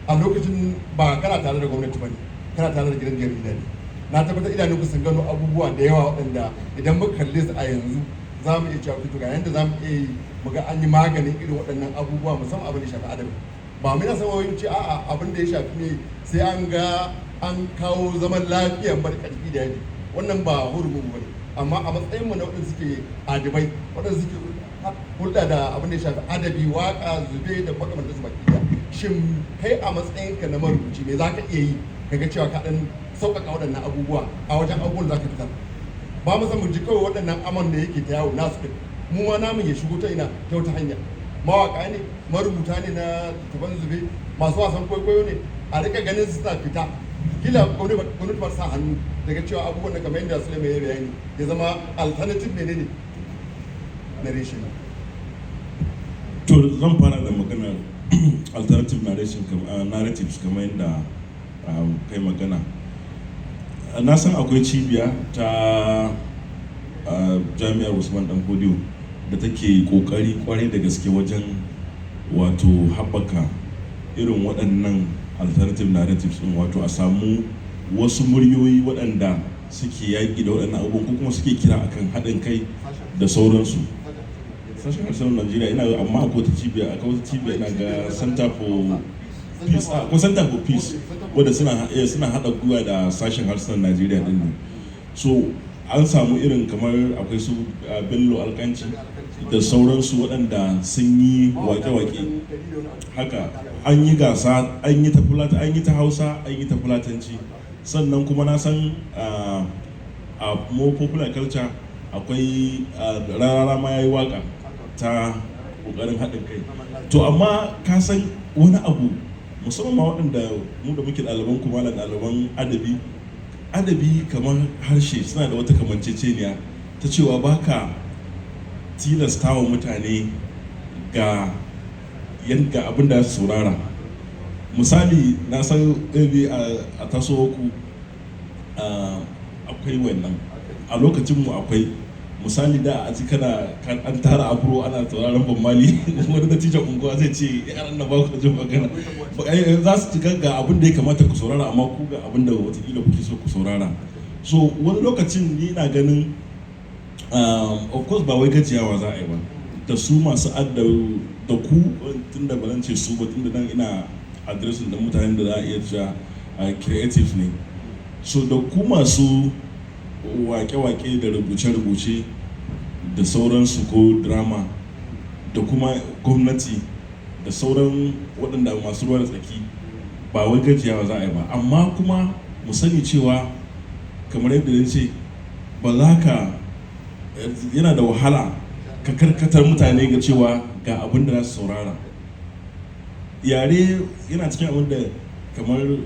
a lokacin ba kana tare da gwamnati ba ne, kana tare da gidan jarida ne, na tabbatar idanunku sun gano abubuwa da yawa waɗanda idan muka kalle su a yanzu za mu iya cewa to ga yanda za mu iya yi mu ga an yi maganin irin waɗannan abubuwa, musamman abin da ya shafi adabi. Ba mu na sama wani ce a'a, abin da ya shafi ne sai an ga an kawo zaman lafiyan bar ƙarfi da yaji, wannan ba hurumin ba ne. Amma a matsayin mu na waɗanda suke adibai, waɗanda suke hulɗa da abin da ya shafi adabi, waka, zube da makamantansu baki ɗaya, shin kai a matsayinka na marubuci me za ka iya yi kaga cewa ka ɗan sauƙaƙa waɗannan abubuwa a wajen abubuwan da za ka fitar? Ba mu san mu ji kawai waɗannan aman da yake ta yawo nasu ɗin, mu ma namun ya shigo ta ina, ta wata hanya. Mawaƙa ne, marubuta ne na taban zube, masu wasan kwaikwayo ne, a rika ganin su suna fita. Kila gwamnati ba sa hannu daga cewa abubuwan da kamar yadda Sulaiman ya bayani ya zama alternative menene narration. To, zan fara da maganar alternative narration, narratives, kamar yadda kai magana. Na san akwai cibiya ta Jami'ar Usman Dan Fodiyo da take kokari kwarai da gaske wajen wato haɓaka irin waɗannan alternative narratives ɗin, wato a samu wasu muryoyi waɗanda suke yaƙi da waɗannan abubuwan ko kuma suke kira akan haɗin kai da sauransu. Sashen Harshen Najeriya ina, amma akwai wata cibiya, ina ga Center for Peace, akwai Center for Peace wadda suna haɗa gwiwa da sashen harsunan Najeriya din ne. So an samu irin kamar akwai su Bello Alkanci da sauransu waɗanda sun yi wake-wake haka, an yi gasa, an yi ta Fulata, an yi ta Hausa, an yi ta Fulatanci. Sannan kuma na san a more popular culture akwai Rarara ma ya yi waka ta kokarin haɗin kai. To, amma ka san wani abu, musamman ma waɗanda mu da muke ɗaliban kuma da ɗaliban adabi, adabi kamar harshe suna da wata kamanceceniya ta cewa baka tilasta wa mutane ga yadda abin da su saurara. Misali, na san maybe a tasowarku akwai wannan, a lokacinmu akwai. Misali, da a ji kana an tara afro ana sauraron Bob Marley, wani dattijan unguwa zai ce, "Yaran na ba ku jin magana." Za su ci ga abin da ya kamata ku saurara, amma ku ga abin da watakila kuke so ku saurara. So wani lokacin ni na ganin, of course ba wai gajiyawa za a yi ba da su masu adda da ku, tunda ba zan ce su ba, tunda nan ina addressing da mutanen da za a iya cewa creatives ne. So da ku masu wake-wake da rubuce-rubuce da sauransu ko drama, da kuma gwamnati da sauran waɗanda masu ruwa da tsaki, ba wai gajiyawa za a yi ba. Amma kuma mu sani cewa kamar yadda na ce, ba za ka, yana da wahala ka karkatar mutane ga cewa ga abin da za su saurara. Yare yana cikin abin da kamar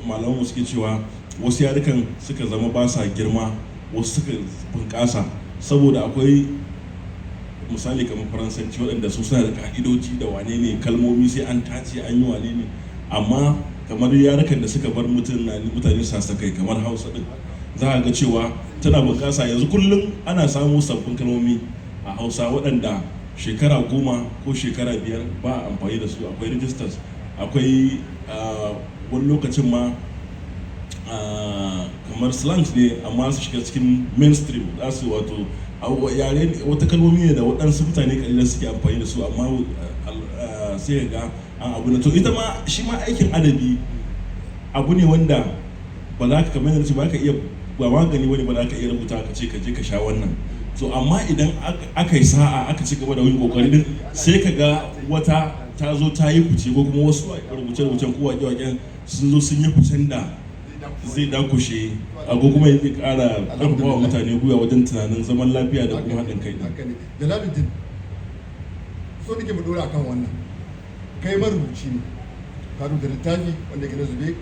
malamanmu suke cewa wasu yarukan suka zama ba sa girma, wasu suka bunƙasa, saboda akwai misali kamar Faransanci, waɗanda su suna da ka'idoji da wane ne, kalmomi sai an tace, an yi wane ne. Amma kamar yarukan da suka bar mutum na mutane sasakai kamar Hausa din, za a ga cewa tana bunƙasa. Yanzu kullum ana samu sabbin kalmomi a Hausa waɗanda shekara 10 ko shekara 5 ba a amfani da su. Akwai registers, akwai wani lokacin ma kamar slangs ne, amma su shiga cikin mainstream, za su wato yare wata kalmomi ne da waɗansu mutane kalilan suke amfani da su, amma sai ga an abu na. To, ita ma shi ma aikin adabi abu ne wanda ba za ka, kamar yadda ba ka iya, ba magani wani ba za ka iya rubuta ka ce ka je ka sha wannan. So amma idan aka yi sa'a aka ci gaba da yin kokari din, sai ka ga wata ta zo ta yi fice, ko kuma wasu rubuce-rubucen ko wake-waken sun zo sun yi ficen da zai dakushe ko kuma zai kara karfafa wa mutane gwiwa wajen tunanin zaman lafiya da kuma haɗin kai. Haka ne, Jalaluddin. So nake mu dora akan wannan. Kai marubuci ne, ka rubuta littafi wanda ke na zube,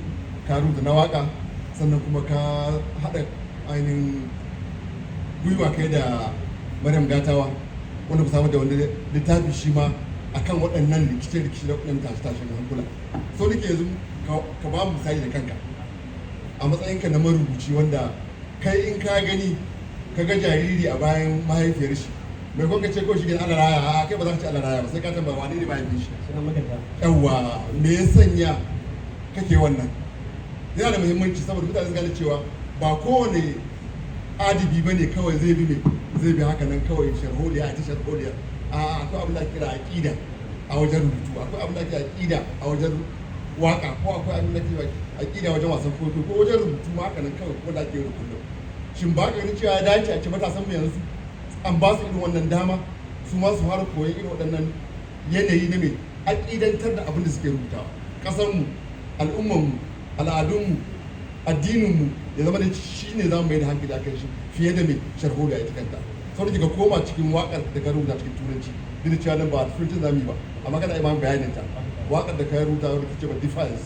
ka rubuta na waka, sannan kuma ka haɗa ainihin gwiwa kai da Maryam Gatawa wanda ku samar da wani littafi shi ma akan waɗannan rikice-rikice da waɗannan tashe-tashen hankula. So nake yanzu ka ba mu misali da kanka a matsayinka na marubuci, wanda kai in ka gani, ka ga jariri a bayan mahaifiyar shi, mai ka ce ko shi gani Allah raya, a kai ba za ka ce Allah raya ba, sai ka tambaya wane ne mahaifin shi. Sunan maganta. Yawwa, me ya sanya kake wannan? Yana da muhimmanci saboda mutane su gane cewa ba kowane adibi ba ne kawai zai bi, mai zai bi haka nan kawai sharholiya a ta sharholiya. A akwai abin da ake kira aƙida a wajen rubutu, akwai abin da ake aƙida a wajen waka, ko akwai abin da ake aƙida wajen wasan kwaikwayo ko wajen rubutu ma haka nan kawai ko da ake yi kullum. Shin ba ka ganin cewa ya dace a ce matasan mu yanzu an ba su irin wannan dama, su ma su fara koyon irin waɗannan yanayi na mai aƙidantar da abin da suke rubutawa? Ƙasarmu, al'ummarmu, al'adunmu, addininmu ya zama da shi ne za mu mai da hankali akan shi fiye da mai sharholiya ita kanta. Sau da ka koma cikin waƙar da ka rubuta cikin Turanci, duk da cewa nan ba Turanci za mu yi ba, amma kana iya bayanin ta, waƙar da ka rubuta wadda kace ba Defiance,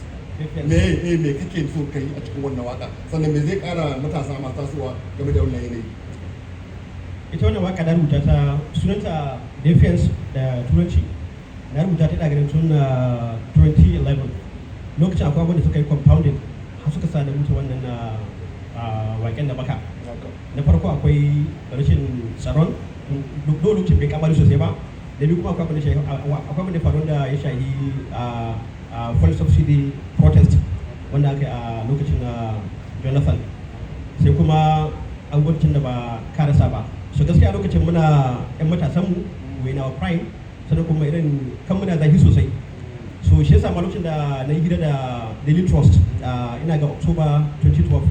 me kake so ka yi a cikin wannan waƙa? Sannan me zai ƙara matasa masu tasowa game da wannan yanayi? Ita wannan waka na rubuta ta, sunanta Defiance da Turanci. Na rubuta ta ina ganin tun 2011. Lokacin akwai abin da suka yi compounded har suka sa na rubuta wannan waken da baka. Na farko akwai rashin tsaron, duk lokacin bai kamari sosai ba. Da biyu kuma akwai abin da faru da ya shahi fuel subsidy protest wanda aka yi a lokacin na Jonathan, sai kuma abubuwan da ba karasa ba. So gaskiya lokacin muna yan matasanmu, we in our prime, sannan kuma irin kan muna zafi sosai. So shi yasa ma lokacin da na yi hira da Daily Trust, ina ga October 2012,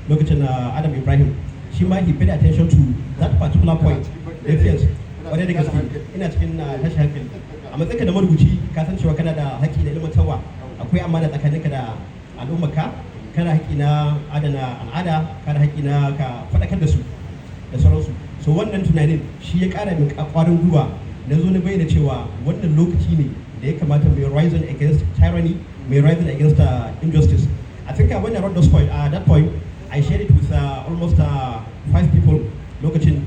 lokacin na Adam Ibrahim, shi ma he paid attention to that particular point, Defiance. Kwarai da gaske ina cikin tashi hankali. A matsayinka da marubuci, ka san cewa kana da haƙƙi na ilmantarwa, akwai amana tsakaninka da al'ummarka, kana haƙƙi na adana al'ada, kana haƙƙi na ka faɗakar da su da sauransu. So wannan tunanin shi ya ƙara min ƙwarin gwiwa na zo na bayyana cewa wannan lokaci ne da ya kamata mai rising against tyranny, mai rising against injustice. I think when I wrote those point, that point, I shared it with almost five people. Lokacin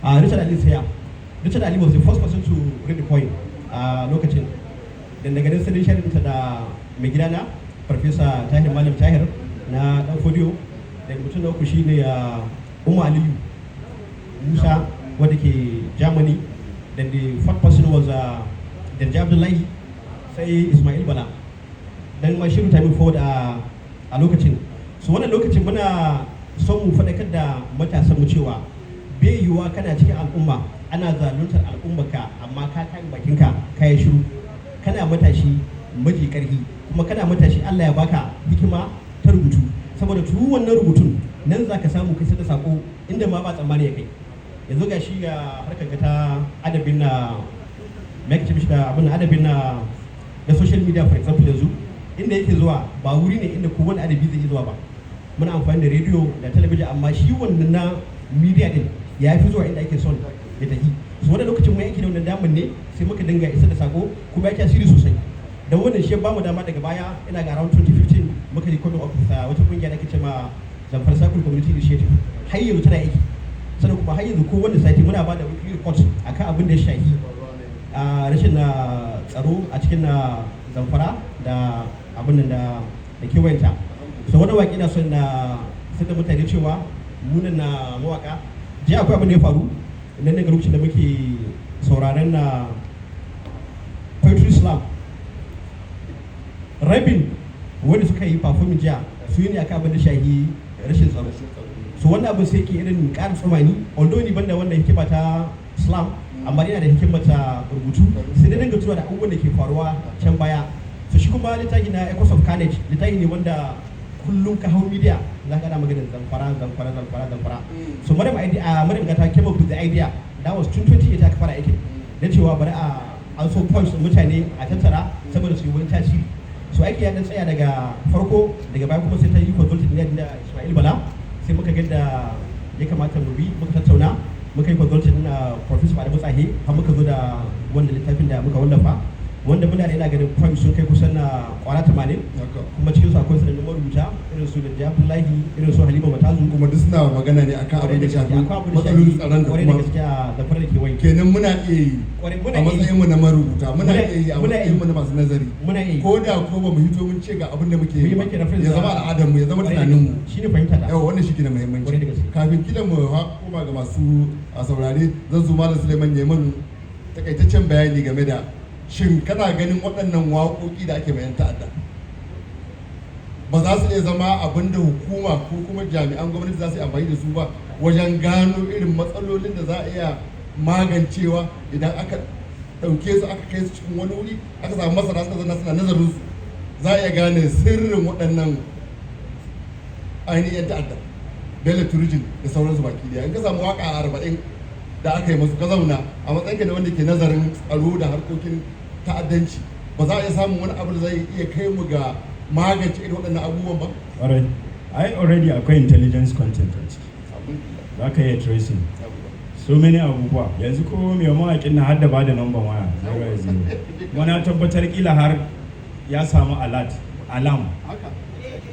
Richard Ali is here. Richard Ali was the first person to read the poem lokacin. Dan daga nan sai share ta da mai gidana, Farfesa Tahir Malam Tahir na Dan Fodiyo. Da mutum na uku shine Umar Aliyu Musa wanda ke Germany. Then the fourth person was Danja Abdullahi, sai Ismail Bala. Dan ma shiru time forward a lokacin. So wannan lokacin muna son mu faɗakar da matasan mu cewa bai yiwuwa kana cikin al'umma ana zaluntar al'ummarka amma ka kame bakinka ka yi shiru. Kana matashi maji karhi, kuma kana matashi Allah ya baka hikima ta rubutu, saboda tu wannan rubutun nan za ka samu kai da sako inda ma ba tsammani ya kai. Yanzu ga shi ga harkar ga ta adabin na me ake ce mishi da abin adabin na social media, for example, yanzu inda yake zuwa ba wuri ne inda kowane adabi zai iya zuwa ba. Muna amfani da rediyo da talabijin, amma shi wannan na media din ya fi zuwa inda ake son ya tafi. So wannan lokacin mun aiki da wannan damar ne, sai muka dinga isar da sako, kuma ya tasiri sosai. Dan wannan shi ya bamu dama daga baya, ina ga around 2015, muka yi coming up with wata kungiya da ake cewa Zamfara Circle Community Initiative. Har yanzu tana aiki, sannan kuma har yanzu ko wanda sati muna ba da weekly report akan abin da ya shahi rashin na tsaro a cikin na Zamfara da abin nan da kewayenta. So wani waƙi na son na sai da mutane cewa munan na mawaka. Jiya akwai abin da ya faru nan daga lokacin da muke sauraren na poetry slam. Rabin wanda suka yi performing jiya su yi ne akan abin da shahi rashin tsaro. So wannan abin sai ke irin ƙara tsumani. Although ni banda wannan hikima ta slam, amma ina da hikima ta rubutu, sai dai dinga tunawa da abubuwan da ke faruwa can baya. So shi kuma littafi na Echoes of Carnage, littafi ne wanda kullum ka hau media za ka ana maganar Zamfara, Zamfara, Zamfara, Zamfara. So Maryam idea, Maryam Gata came up with the idea. That was tun 2008 aka fara aikin na cewa bari a an so points mutane a tattara saboda su yi wani tasiri. So aiki ya dan tsaya daga farko, daga baya kuma sai ta yi consulting ne da Ismail Bala, sai muka ga da ya kamata mu bi, muka tattauna, muka yi consulting na Professor Adamu Tsahe, har muka zo da wanda littafin da muka wallafa. Wanda muna da, ina ganin, poems sun kai kusan na kwara 80. Kuma cikin su akwai sanannun marubuta irin su Datti Abdullahi, irin su Halima Matazu. Kuma duk suna magana ne akan abin da shafi matsalolin tsaron da Kwarai da kuma gaske, a Zamfara da kewaye. Kenan muna iya yi Kwarai, muna a iya yi. matsayin mu na marubuta, muna iya yi a Muna matsayin mu na masu nazari. Muna iya yi. Ko da ko ba mu hito mun ce ga abin da muke Mu yi yi ba, muke reference ya zama al'adar mu, ya zama Kwarai da tunanin mu. gaske. Shine fahimta ta. Yawa, wannan shi ke da muhimmanci. Kwarai da gaske. Kafin kila mu koma ga masu a saurare, zan zo Malam Suleiman ya min takaitaccen bayani game da shin kana ganin waɗannan waƙoƙi da ake bayan ta'adda ba za su iya zama abin da hukuma ko kuma jami'an gwamnati za su yi amfani da su ba wajen gano irin matsalolin da za a iya magancewa, idan aka ɗauke su aka kai su cikin wani wuri, aka samu masana suka zanna suna nazarin su, za a iya gane sirrin waɗannan ainihin 'yan ta'adda, Bello Turjin da sauransu baki daya? In ka samu waka 40 da aka yi masu, ka zauna a matsayinka na wanda ke nazarin tsaro da harkokin ta'addanci, ba za a iya samun wani abu da zai iya kai mu ga magance irin waɗannan abubuwan ba? Alright. Ai already akwai intelligence content a ciki. Za ka iya tracing so many abubuwa. Yanzu ko mai mawaƙin na hadda ba da number waya 00. Kuma na tabbatar kila har ya samu alert, alarm.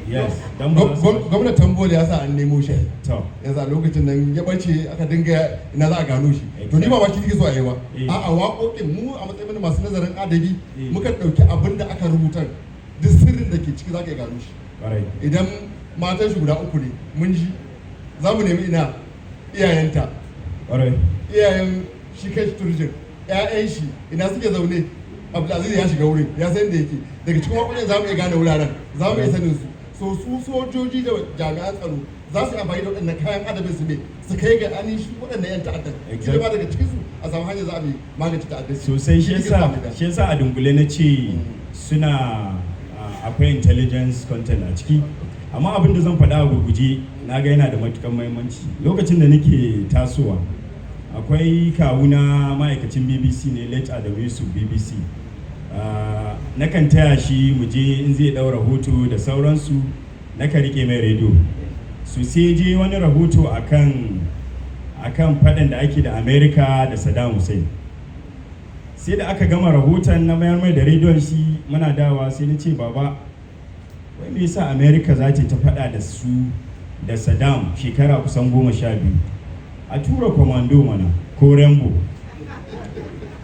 Yes. Dan ba za su- Gwamnan Tambuwal ya sa an nemo shi. To. Ya sa lokacin nan ya bace, aka dinga ina za a gano shi. To ni ba shi nake so a yi ba. A'a, waƙoƙin mu a matsayin mu masu nazarin adabi, muka ɗauki abin da aka rubuta, duk sirrin da ke ciki za ka iya gano shi. Idan matan shi guda uku ne, mun ji, za mu nemi ina iyayenta, iyayen shi kai shi Turjin, ƴaƴan shi ina suke zaune. Abdulaziz ya shiga wurin, ya san da yake. Daga cikin waƙoƙin za mu iya gane wuraren, za mu iya sanin su. So su sojoji da jami'an tsaro za su yi amfani da waɗannan kayan adabin su ne su kai ga ainihin shi waɗannan 'yan ta'addan. Kila ma daga cikin su a samu hanyar za a bi magance ta'addanci. Sosai, shi Shi nake yasa so mu ga. Shi yasa a dunkule na ce suna akwai intelligence content a ciki. Amma abin da zan faɗa a gurguje, na ga yana da matukan muhimmanci. Lokacin da nake tasowa, akwai kawuna ma'aikacin BBC ne, late Adamu Yusuf BBC. Nakan taya shi mu je in zai ɗau rahoto da sauransu, nakan rike mai rediyo. So sai je wani rahoto akan faɗan da ake da America da Saddam Hussein. Sai da aka gama rahoton, na mayar mai da rediyon shi, muna dawa sai na ce, "Baba, wai me yasa America za ta faɗa da su da Saddam shekara kusan 12? A tura commando mana ko Rambo."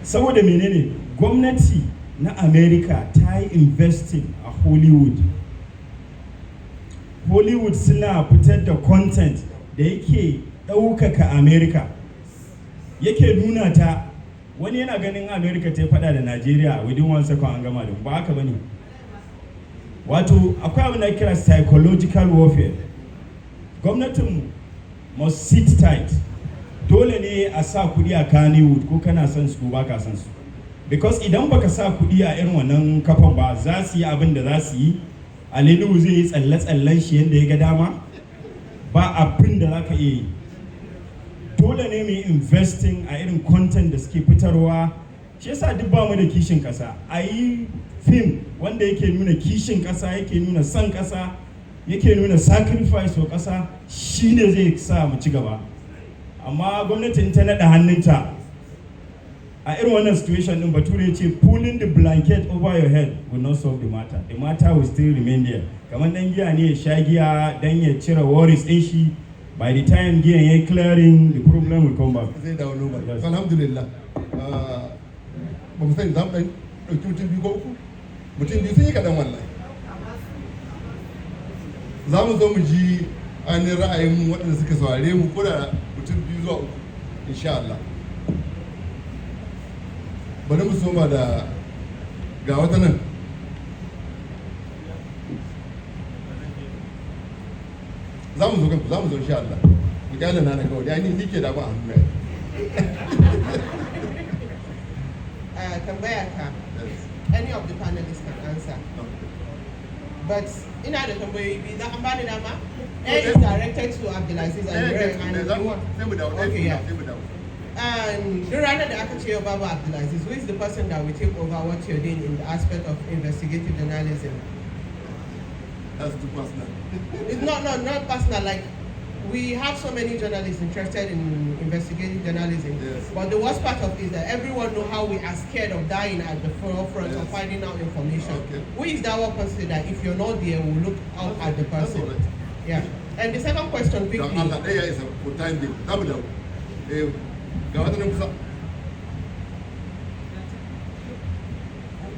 Saboda menene? Gwamnati na America ta yi investing a Hollywood. Hollywood suna fitar da content da yake ɗaukaka America, yake nuna ta. Wani yana ganin America ta yi fada da Nigeria, within one second an gama da mu. Ba haka bane. Wato akwai abin da ake kira psychological warfare. Gwamnatin must sit tight. Dole ne a sa kudi a Kannywood, ko kana son su ko baka son su, because idan baka sa kudi a irin wannan kafan ba, za su yi abin da za su yi. Ali Nuhu zai yi tsalle-tsallen shi yadda ya ga dama, ba abin da za ka iya yi. Dole ne mu yi investing a irin content da suke fitarwa. Shi yasa duk ba mu da kishin kasa. A yi film wanda yake nuna kishin kasa, yake nuna son kasa, yake nuna sacrifice wa kasa, shine zai sa mu ci gaba. Amma gwamnati in ta naɗa hannunta a irin wannan situation din, Bature ya ce pulling the blanket over your head will not solve the matter, the matter will still remain there. Kamar dan giya ne ya sha giya dan ya cire worries din shi, by the time giyan ya clearing, the problem will come back. Zai dawo normal. Yes. Alhamdulillah. Ba mu sani, za mu ɗan ɗauki mutum biyu ko uku. Mutum biyu sun yi kaɗan wallahi. Za mu zo mu ji ainihin ra'ayin waɗanda suka saurare mu, ko da mutum biyu zuwa uku, insha Allah. Bari mu soma da ga wata nan. Za mu zo kanku, za mu zo insha Allah. Mu kyale na kawai ya ni ke da abu a hannu na. Tambaya ta, any of the panelists can answer, but ina da tambayoyi biyu, za an bani dama? Ɗaya is directed to Abdulaziz and the and the one Sai mu dawo. Okay, yeah. Sai mu dawo. And duk ranar da aka ce yau babu Abdulaziz, who is the person that will take over what you're doing in the aspect of investigative journalism? That's too personal. It's not, no, not personal, like We have so many journalists interested in investigative journalism. But the worst part of it is that everyone know how we are scared of dying at the forefront of finding out information. Who is that one person that if you're not there, we'll look out at the That's person? all right. Yeah. And the second question Don quickly. Allah, ɗaya ya isa for time being. Za mu dawo. Eh, ga wata nan kusa.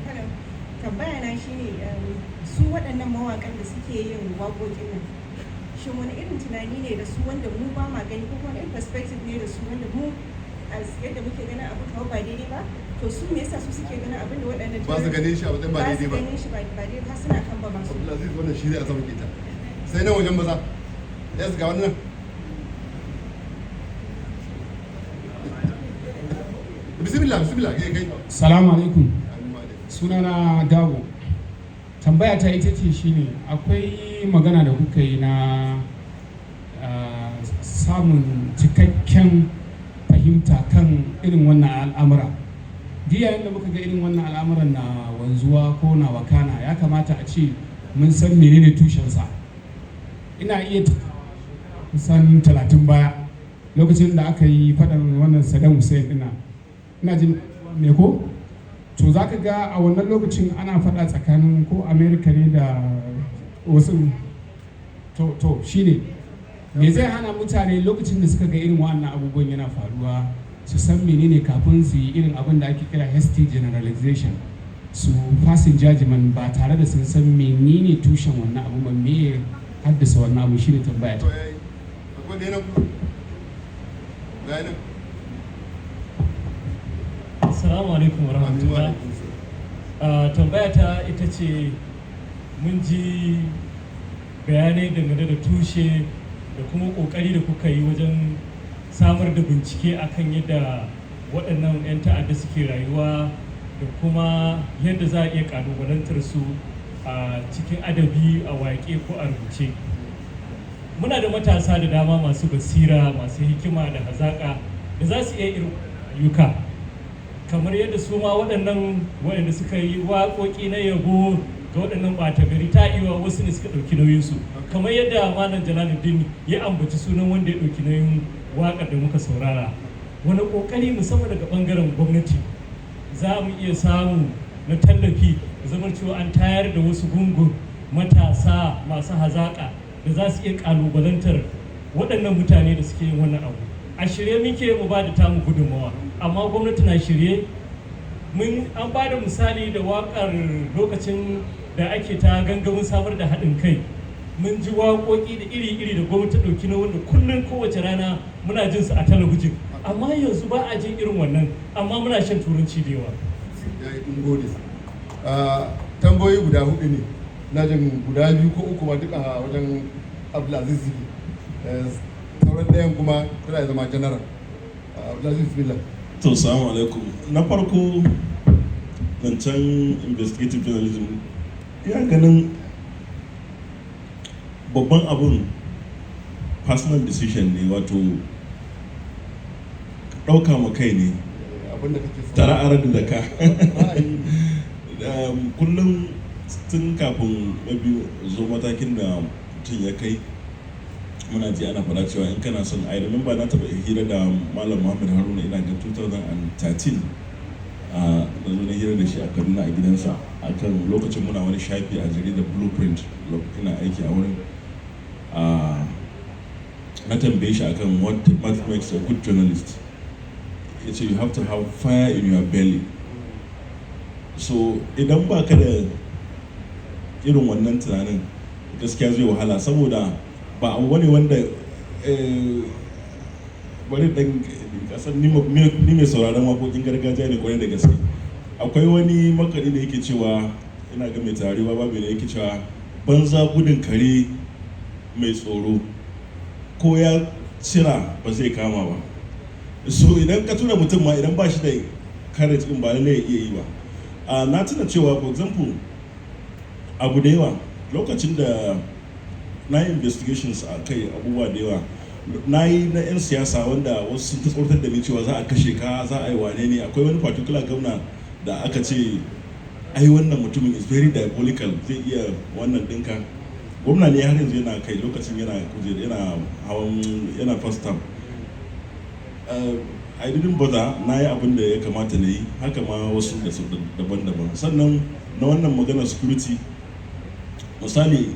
Hello. Tambaya na shine su waɗannan mawaƙan da suke yin waƙoƙin nan, shin wani irin tunani ne da su wanda mu ba ma gani, ko kuma wani irin perspective ne da su wanda mu as yadda muke ganin abu kawai ba daidai ba, to su me yasa su suke ganin abin da waɗannan Ba su ganin shi a matsayin ba daidai ba. Ba su ganin shi ba daidai ba, suna kan ba masu. Abdulaziz, wannan shi ne a sama kita. Sai nan wajen maza. Yes, ga wannan. Bismillah, bismillah, kai kai. Salamu alaikum. Amin wa alaikum. Sunana Dago. Tambaya ta ita ce shine, akwai magana da kuka yi na samun cikakken fahimta kan irin wannan al'amura. Duk yayin da muka ga irin wannan al'amuran na wanzuwa ko na wakana, ya kamata a ce mun san menene tushensa. Ina iya kusan 30 baya, lokacin da aka yi faɗan wannan Saddam Hussein ina ina jin me ko, to za ka ga a wannan lokacin ana faɗa tsakanin ko America ne da wasu. To shine, me zai hana mutane lokacin da suka ga irin wannan abubuwan yana faruwa su san menene kafin su yi irin abin da ake kira hasty generalization, su passing judgment ba tare da sun san menene tushen wannan abu ba, me ya haddasa wannan abu? Shine tambaya ta. To, yayi. Akwai ɗaya nan kusa. Ga nan. Assalamu alaikum wa Amin wa rahmatullah. alaikum salam. Tambaya ta ita ce, mun ji bayanai dangane da tushe da kuma kokari da kuka yi wajen samar da bincike akan yadda waɗannan 'yan ta'adda suke rayuwa da kuma yadda za a iya ƙalubalantar su a cikin adabi, a waƙe ko a rubuce. Muna da matasa da dama masu basira, masu hikima da hazaƙa da za su iya irin ayyuka, kamar yadda su ma waɗannan waɗanda suka yi waƙoƙi na yabo ga waɗannan ɓata gari, ta iya wasu ne suka ɗauki nauyinsu, kamar yadda Malam Jalaluddin ya ambaci sunan wanda ya ɗauki nauyin waƙar da muka saurara. Wani ƙoƙari, musamman daga ɓangaren gwamnati, za mu iya samu na tallafi da zamar cewa an tayar da wasu gungun matasa masu hazaƙa da za su iya ƙalubalantar waɗannan mutane da suke yin wannan abu? A shirye muke mu ba da tamu gudunmawa, amma gwamnati na shirye? Mun an ba da misali da waƙar lokacin da ake ta gangamin samar da haɗin kai. Mun ji waƙoƙi da iri-iri da gwamnati ɗauki na wanda kullum kowace rana muna jin su a talabijin, amma yanzu ba a jin irin wannan, amma muna shan Turanci da yawa. Ya yi, mun gode. Tambayoyi guda hudu ne na jin, guda biyu ko uku ma duk a wajen Abdulaziz Zigi. Sauran ɗayan kuma tana zama general. Abdulaziz, bismillah. To, salamu alaikum. Na farko, zancen investigative journalism, ya ganin babban abun personal decision ne, wato ɗauka ma kai ne. Abin da kake so. Tara arar da ka Ra'ayi ne. Kullum tun kafin mabi zo matakin da mutum ya kai, muna ji ana faɗa cewa in kana son, I remember na taɓa hira da Malam Muhammad Haruna, ina ga 2013, a na zo na hira da shi a Kaduna a gidansa, akan lokacin muna wani shafi a jaridar Blueprint, ina aiki a wurin. Na tambaye shi akan what makes a good journalist. Ya ce, "You have to have fire in your belly." So idan ba ka da irin wannan tunanin, gaskiya zai wahala, saboda ba abu bane wanda bari dan kasan ni mai sauraron waƙoƙin gargajiya ne kwarai da gaske. Akwai wani makaɗi da yake cewa, ina ga mai tarewa babu da yake cewa, "Banza gudun kare mai tsoro, ko ya cira ba zai kama ba." So idan ka tura mutum ma, idan ba shi da courage din, ba lallai ya iya yi ba. Na tuna cewa, for example, abu da yawa lokacin da na yi investigations a kai, abubuwa da yawa na yi na 'yan siyasa wanda wasu sun ta tsoratar da ni cewa za a kashe ka, za a yi wane ne. Akwai wani particular gwamna da aka ce, "Ai wannan mutumin is very diabolical, zai iya wannan dinka." Gwamna ne har yanzu yana kai, lokacin yana kujera, yana hawan, yana first term. I didn't bother, na yi abin da ya kamata na yi. Haka ma wasu da su daban-daban. Sannan na wannan magana security, misali,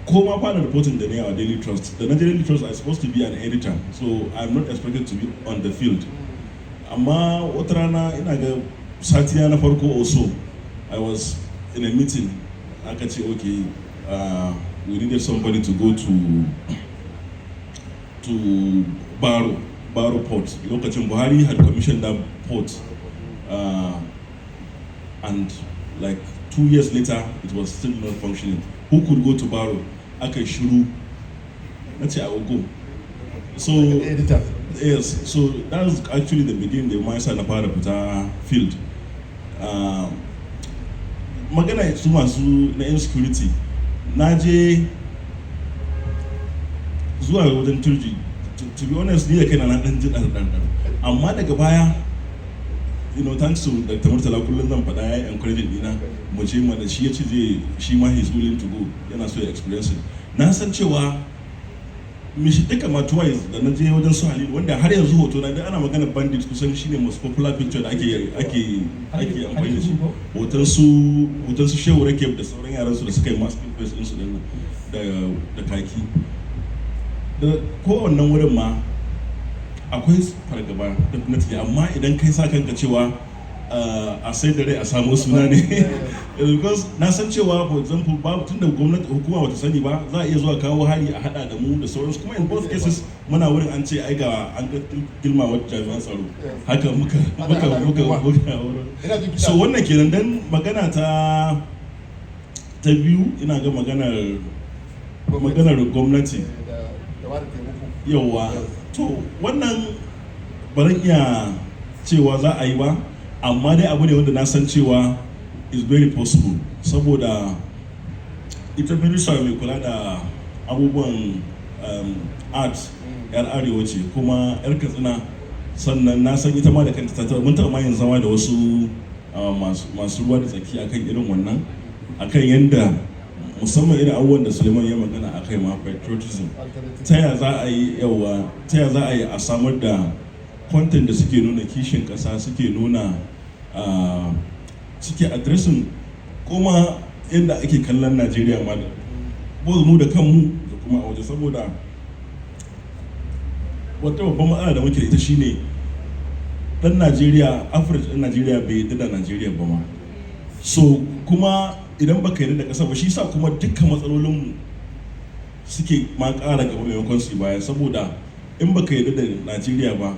ko ma fara reporting da ne a Daily Trust, da na Daily Trust, I supposed to be an editor, so I'm not expected to be on the field. Amma wata rana, ina ga satiya na farko or so, I was in a meeting, aka ce, okay, we needed somebody to go to Baro Port. Lokacin Buhari had commissioned that port, and like 2 years later it was still not functioning. Who could go to Baro? Aka yi shiru. Na ce, "I will go." So editor. Yes, so that was actually the beginning da ma yasa na fara fita field. Magana su masu na insecurity, na je zuwa wajen Turji, to be honest, ni da kaina na dan ji dan dan, amma daga baya, thanks to Dr. Murtala, kullum zan faɗa, ya encouraging dina mu je mana. Shi ya ce zai, shi ma he's willing to go, yana so ya experience it. Na san cewa mishi duka ma twice da na je wajen su Halilu, wanda har yanzu hoto na ana magana bandit, kusan shine most popular picture da ake amfani da shi, hoton su Shehu Rake da sauran yaran su da suka yi masking face din su din da kaki da kowannan wurin ma akwai fargaba definitely. Amma idan kai sa kanka cewa a sai da rai a samu suna ne, because na san cewa, for example, babu tunda gwamnati, hukuma bata sani ba, za a iya zuwa kawo hari a hada da mu da sauransu. Kuma in both cases muna wurin an ce ai ga an ga girmawar jami'an tsaro. Haka muka wurin. So wannan kenan. Dan magana ta biyu, ina ga maganar gwamnati. Yauwa, to wannan ba iya cewa za a yi ba, amma dai abu ne wanda na san cewa is very possible, saboda ita minista mai kula da abubuwan art yar arewa ce, kuma yar Katsina. Sannan na san ita ma da kanta ta mun taɓa ma yin zama da wasu masu ruwa da tsaki akan irin wannan, akan yadda musamman irin abubuwan da Suleiman ya magana a kai ma, patriotism, ta ya za a yi, yawa, ta ya za a yi a samar da content da suke nuna kishin kasa, suke nuna, suke addressing kuma yadda ake kallon Najeriya ma, da both mu da kanmu da kuma a waje. Saboda wata babban matsala da muke da ita shine dan Najeriya, average dan Najeriya bai yarda da Najeriya ba ma. So kuma idan baka yarda da ƙasa ba, shi sa kuma dukkan matsalolinmu suke ma ƙara gaba maimakon su baya. Saboda in baka yarda da Najeriya ba,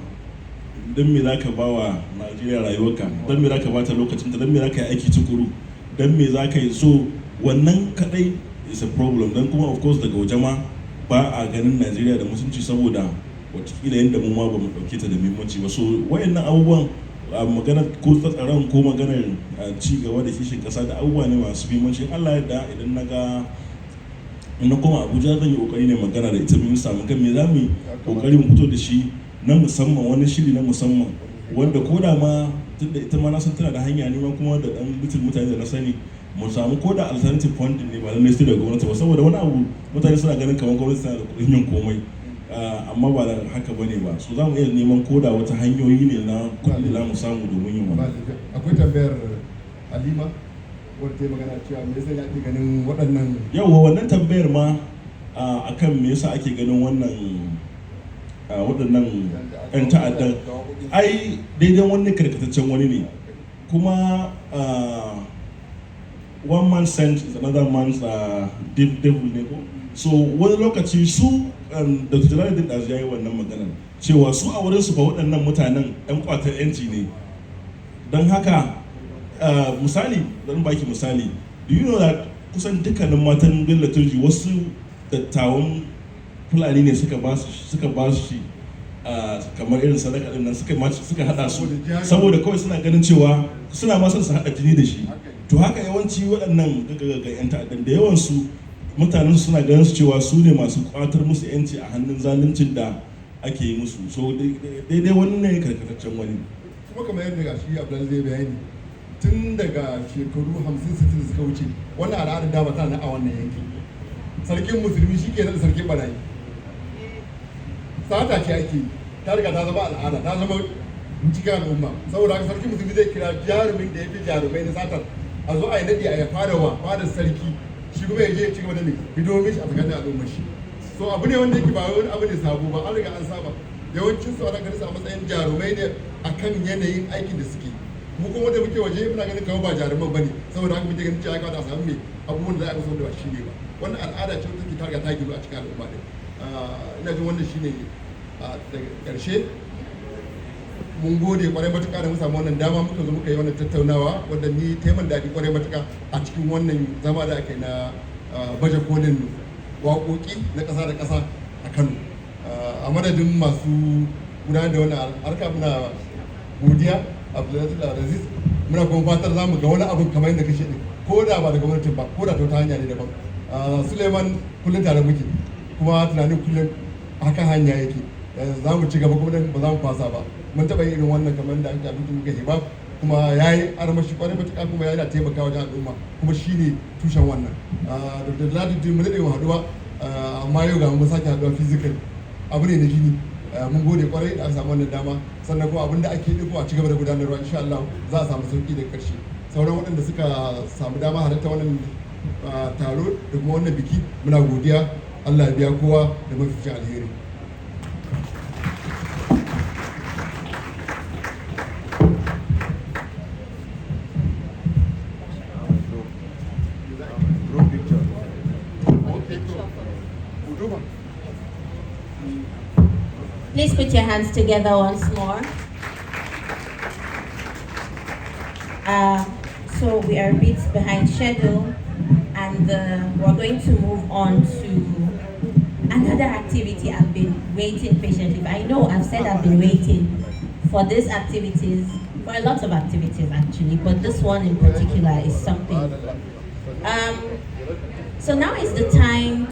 don me zaka ba wa Najeriya rayuwarka? Don me zaka bata lokacinta? Don me zaka yi aiki tukuru? Don me zaka yi? So wannan kadai is a problem. Don kuma of course daga waje ma ba a ganin Najeriya da mutunci, saboda watakila yadda mu ma ba mu ɗauke ta da muhimmanci ba. So wayannan abubuwan, magana ko tsaron ko maganar ci gaba da kishin kasa da abubuwa ne masu muhimmanci. In Allah yadda, idan na ga in na koma Abuja, zan yi kokari ne magana da ita minista, mu ga me za mu yi kokari mu fito da shi na musamman, wani shiri na musamman, wanda ko da ma tunda ita ma na san tana da hanya, ne ma kuma da dan mutum mutane da na sani, mu samu ko da alternative funding ne, ba lallai sai daga gwamnati ba. Saboda wani abu mutane suna ganin kamar gwamnati tana da kuɗin yin komai, amma ba da haka bane ba. So za mu iya neman ko da wata hanyoyi ne na kuɗi da za mu samu domin yin wannan. Akwai tambayar Halima wadda ta yi magana cewa me yasa ake ganin waɗannan Yauwa, wannan tambayar ma akan me yasa ake ganin wannan waɗannan 'yan ta'addan, ai daidai wani karkataccen wani ne. Kuma one man's saint is another man's devil ne ko. So wani lokaci su Dr. Jalaluddin Dazu ya yi wannan maganar cewa su a wurin su fa waɗannan mutanen 'yan kwatar 'yanci ne. Don haka misali, zan baki misali, do you know that kusan dukkanin matan Bello Turji wasu dattawan Fulani ne suka ba su kamar irin sadaka din nan, suka hada su, saboda kawai suna ganin cewa suna ma son su hada jini da shi. To haka yawanci waɗannan gaggaga yan ta'addan, da yawan su mutanen su suna ganin su cewa su ne masu kwatar musu yanci a hannun zaluncin da ake yi musu. So daidai wani ne karkataccen wani. Kuma kamar yadda ga shi Abdullahi zai bayani, tun daga shekaru 50, 60 da suka wuce, wannan al'adar dama tana nan a wannan yankin. Sarkin Musulmi shi ke naɗa sarkin barayi. Sata ce ake yi, ta riga ta zama al'ada, ta zama cikin al'umma. Saboda haka Sarkin Musulmi zai kira jarumin da ya fi jarumai na satar, a zo a yi naɗi a ya fara wa fadar sarki, shi kuma ya je ya ci gaba da mai hidimomin shi a tsakanin al'ummar shi. So abu ne wanda yake ba wani abu ne sabo ba, an riga an saba. Yawancin su ana ganin su a matsayin jarumai ne akan yanayin aikin da suke. Mu kuma da muke waje muna ganin kamar ba jaruman bane, saboda haka muke ganin cewa ya kamata a samu mai abubuwan da za a musu wanda ba shi ne ba. Wannan al'ada ce wanda take ta riga ta ginu a cikin al'umma din. Ina jin wannan shine daga ƙarshe. Mun gode kwarai matuƙa da mu samu wannan dama muka zo muka yi wannan tattaunawa, wanda ni taiman daɗi kwarai matuƙa a cikin wannan zama da aka yi na baje kolin waƙoƙi na ƙasa da ƙasa a Kano. A madadin masu gudanar da wannan harka, muna godiya, Abdulaziz. Muna kuma fatar za mu ga wani abun kamar yadda kashe ɗin, ko da ba da gwamnatin ba, ko da ta wata hanya ne daban. Suleiman, kullum tare muke, kuma tunanin kullum haka hanya yake. Za mu ci gaba kuma ba za mu fasa ba. Mun taɓa yin irin wannan kamar da aka mutu muka hiba, kuma ya yi armashi kwarai matuƙa, kuma yana taimakawa wajen al'umma, kuma shi ne tushen wannan. Dr. Ladi, mun daɗe mu haɗuwa, amma yau ga mun sake haɗuwa physically, abu ne na jini. Mun gode kwarai da aka samu wannan dama. Sannan kuma abin da ake ɗauko a ci gaba da gudanarwa, insha Allah za a samu sauki da ƙarshe. Sauran waɗanda suka samu dama halarta wannan taro da kuma wannan biki, muna godiya. Allah ya biya kowa da mafificin alheri. Group picture. Okay, cool. Please put your hands together once more. So we are a bit behind schedule, and we're going to move on to another activity I've been waiting patiently. I know I've said I've been waiting for these activities, for a lot of activities actually, but this one in particular is something. So now is the time.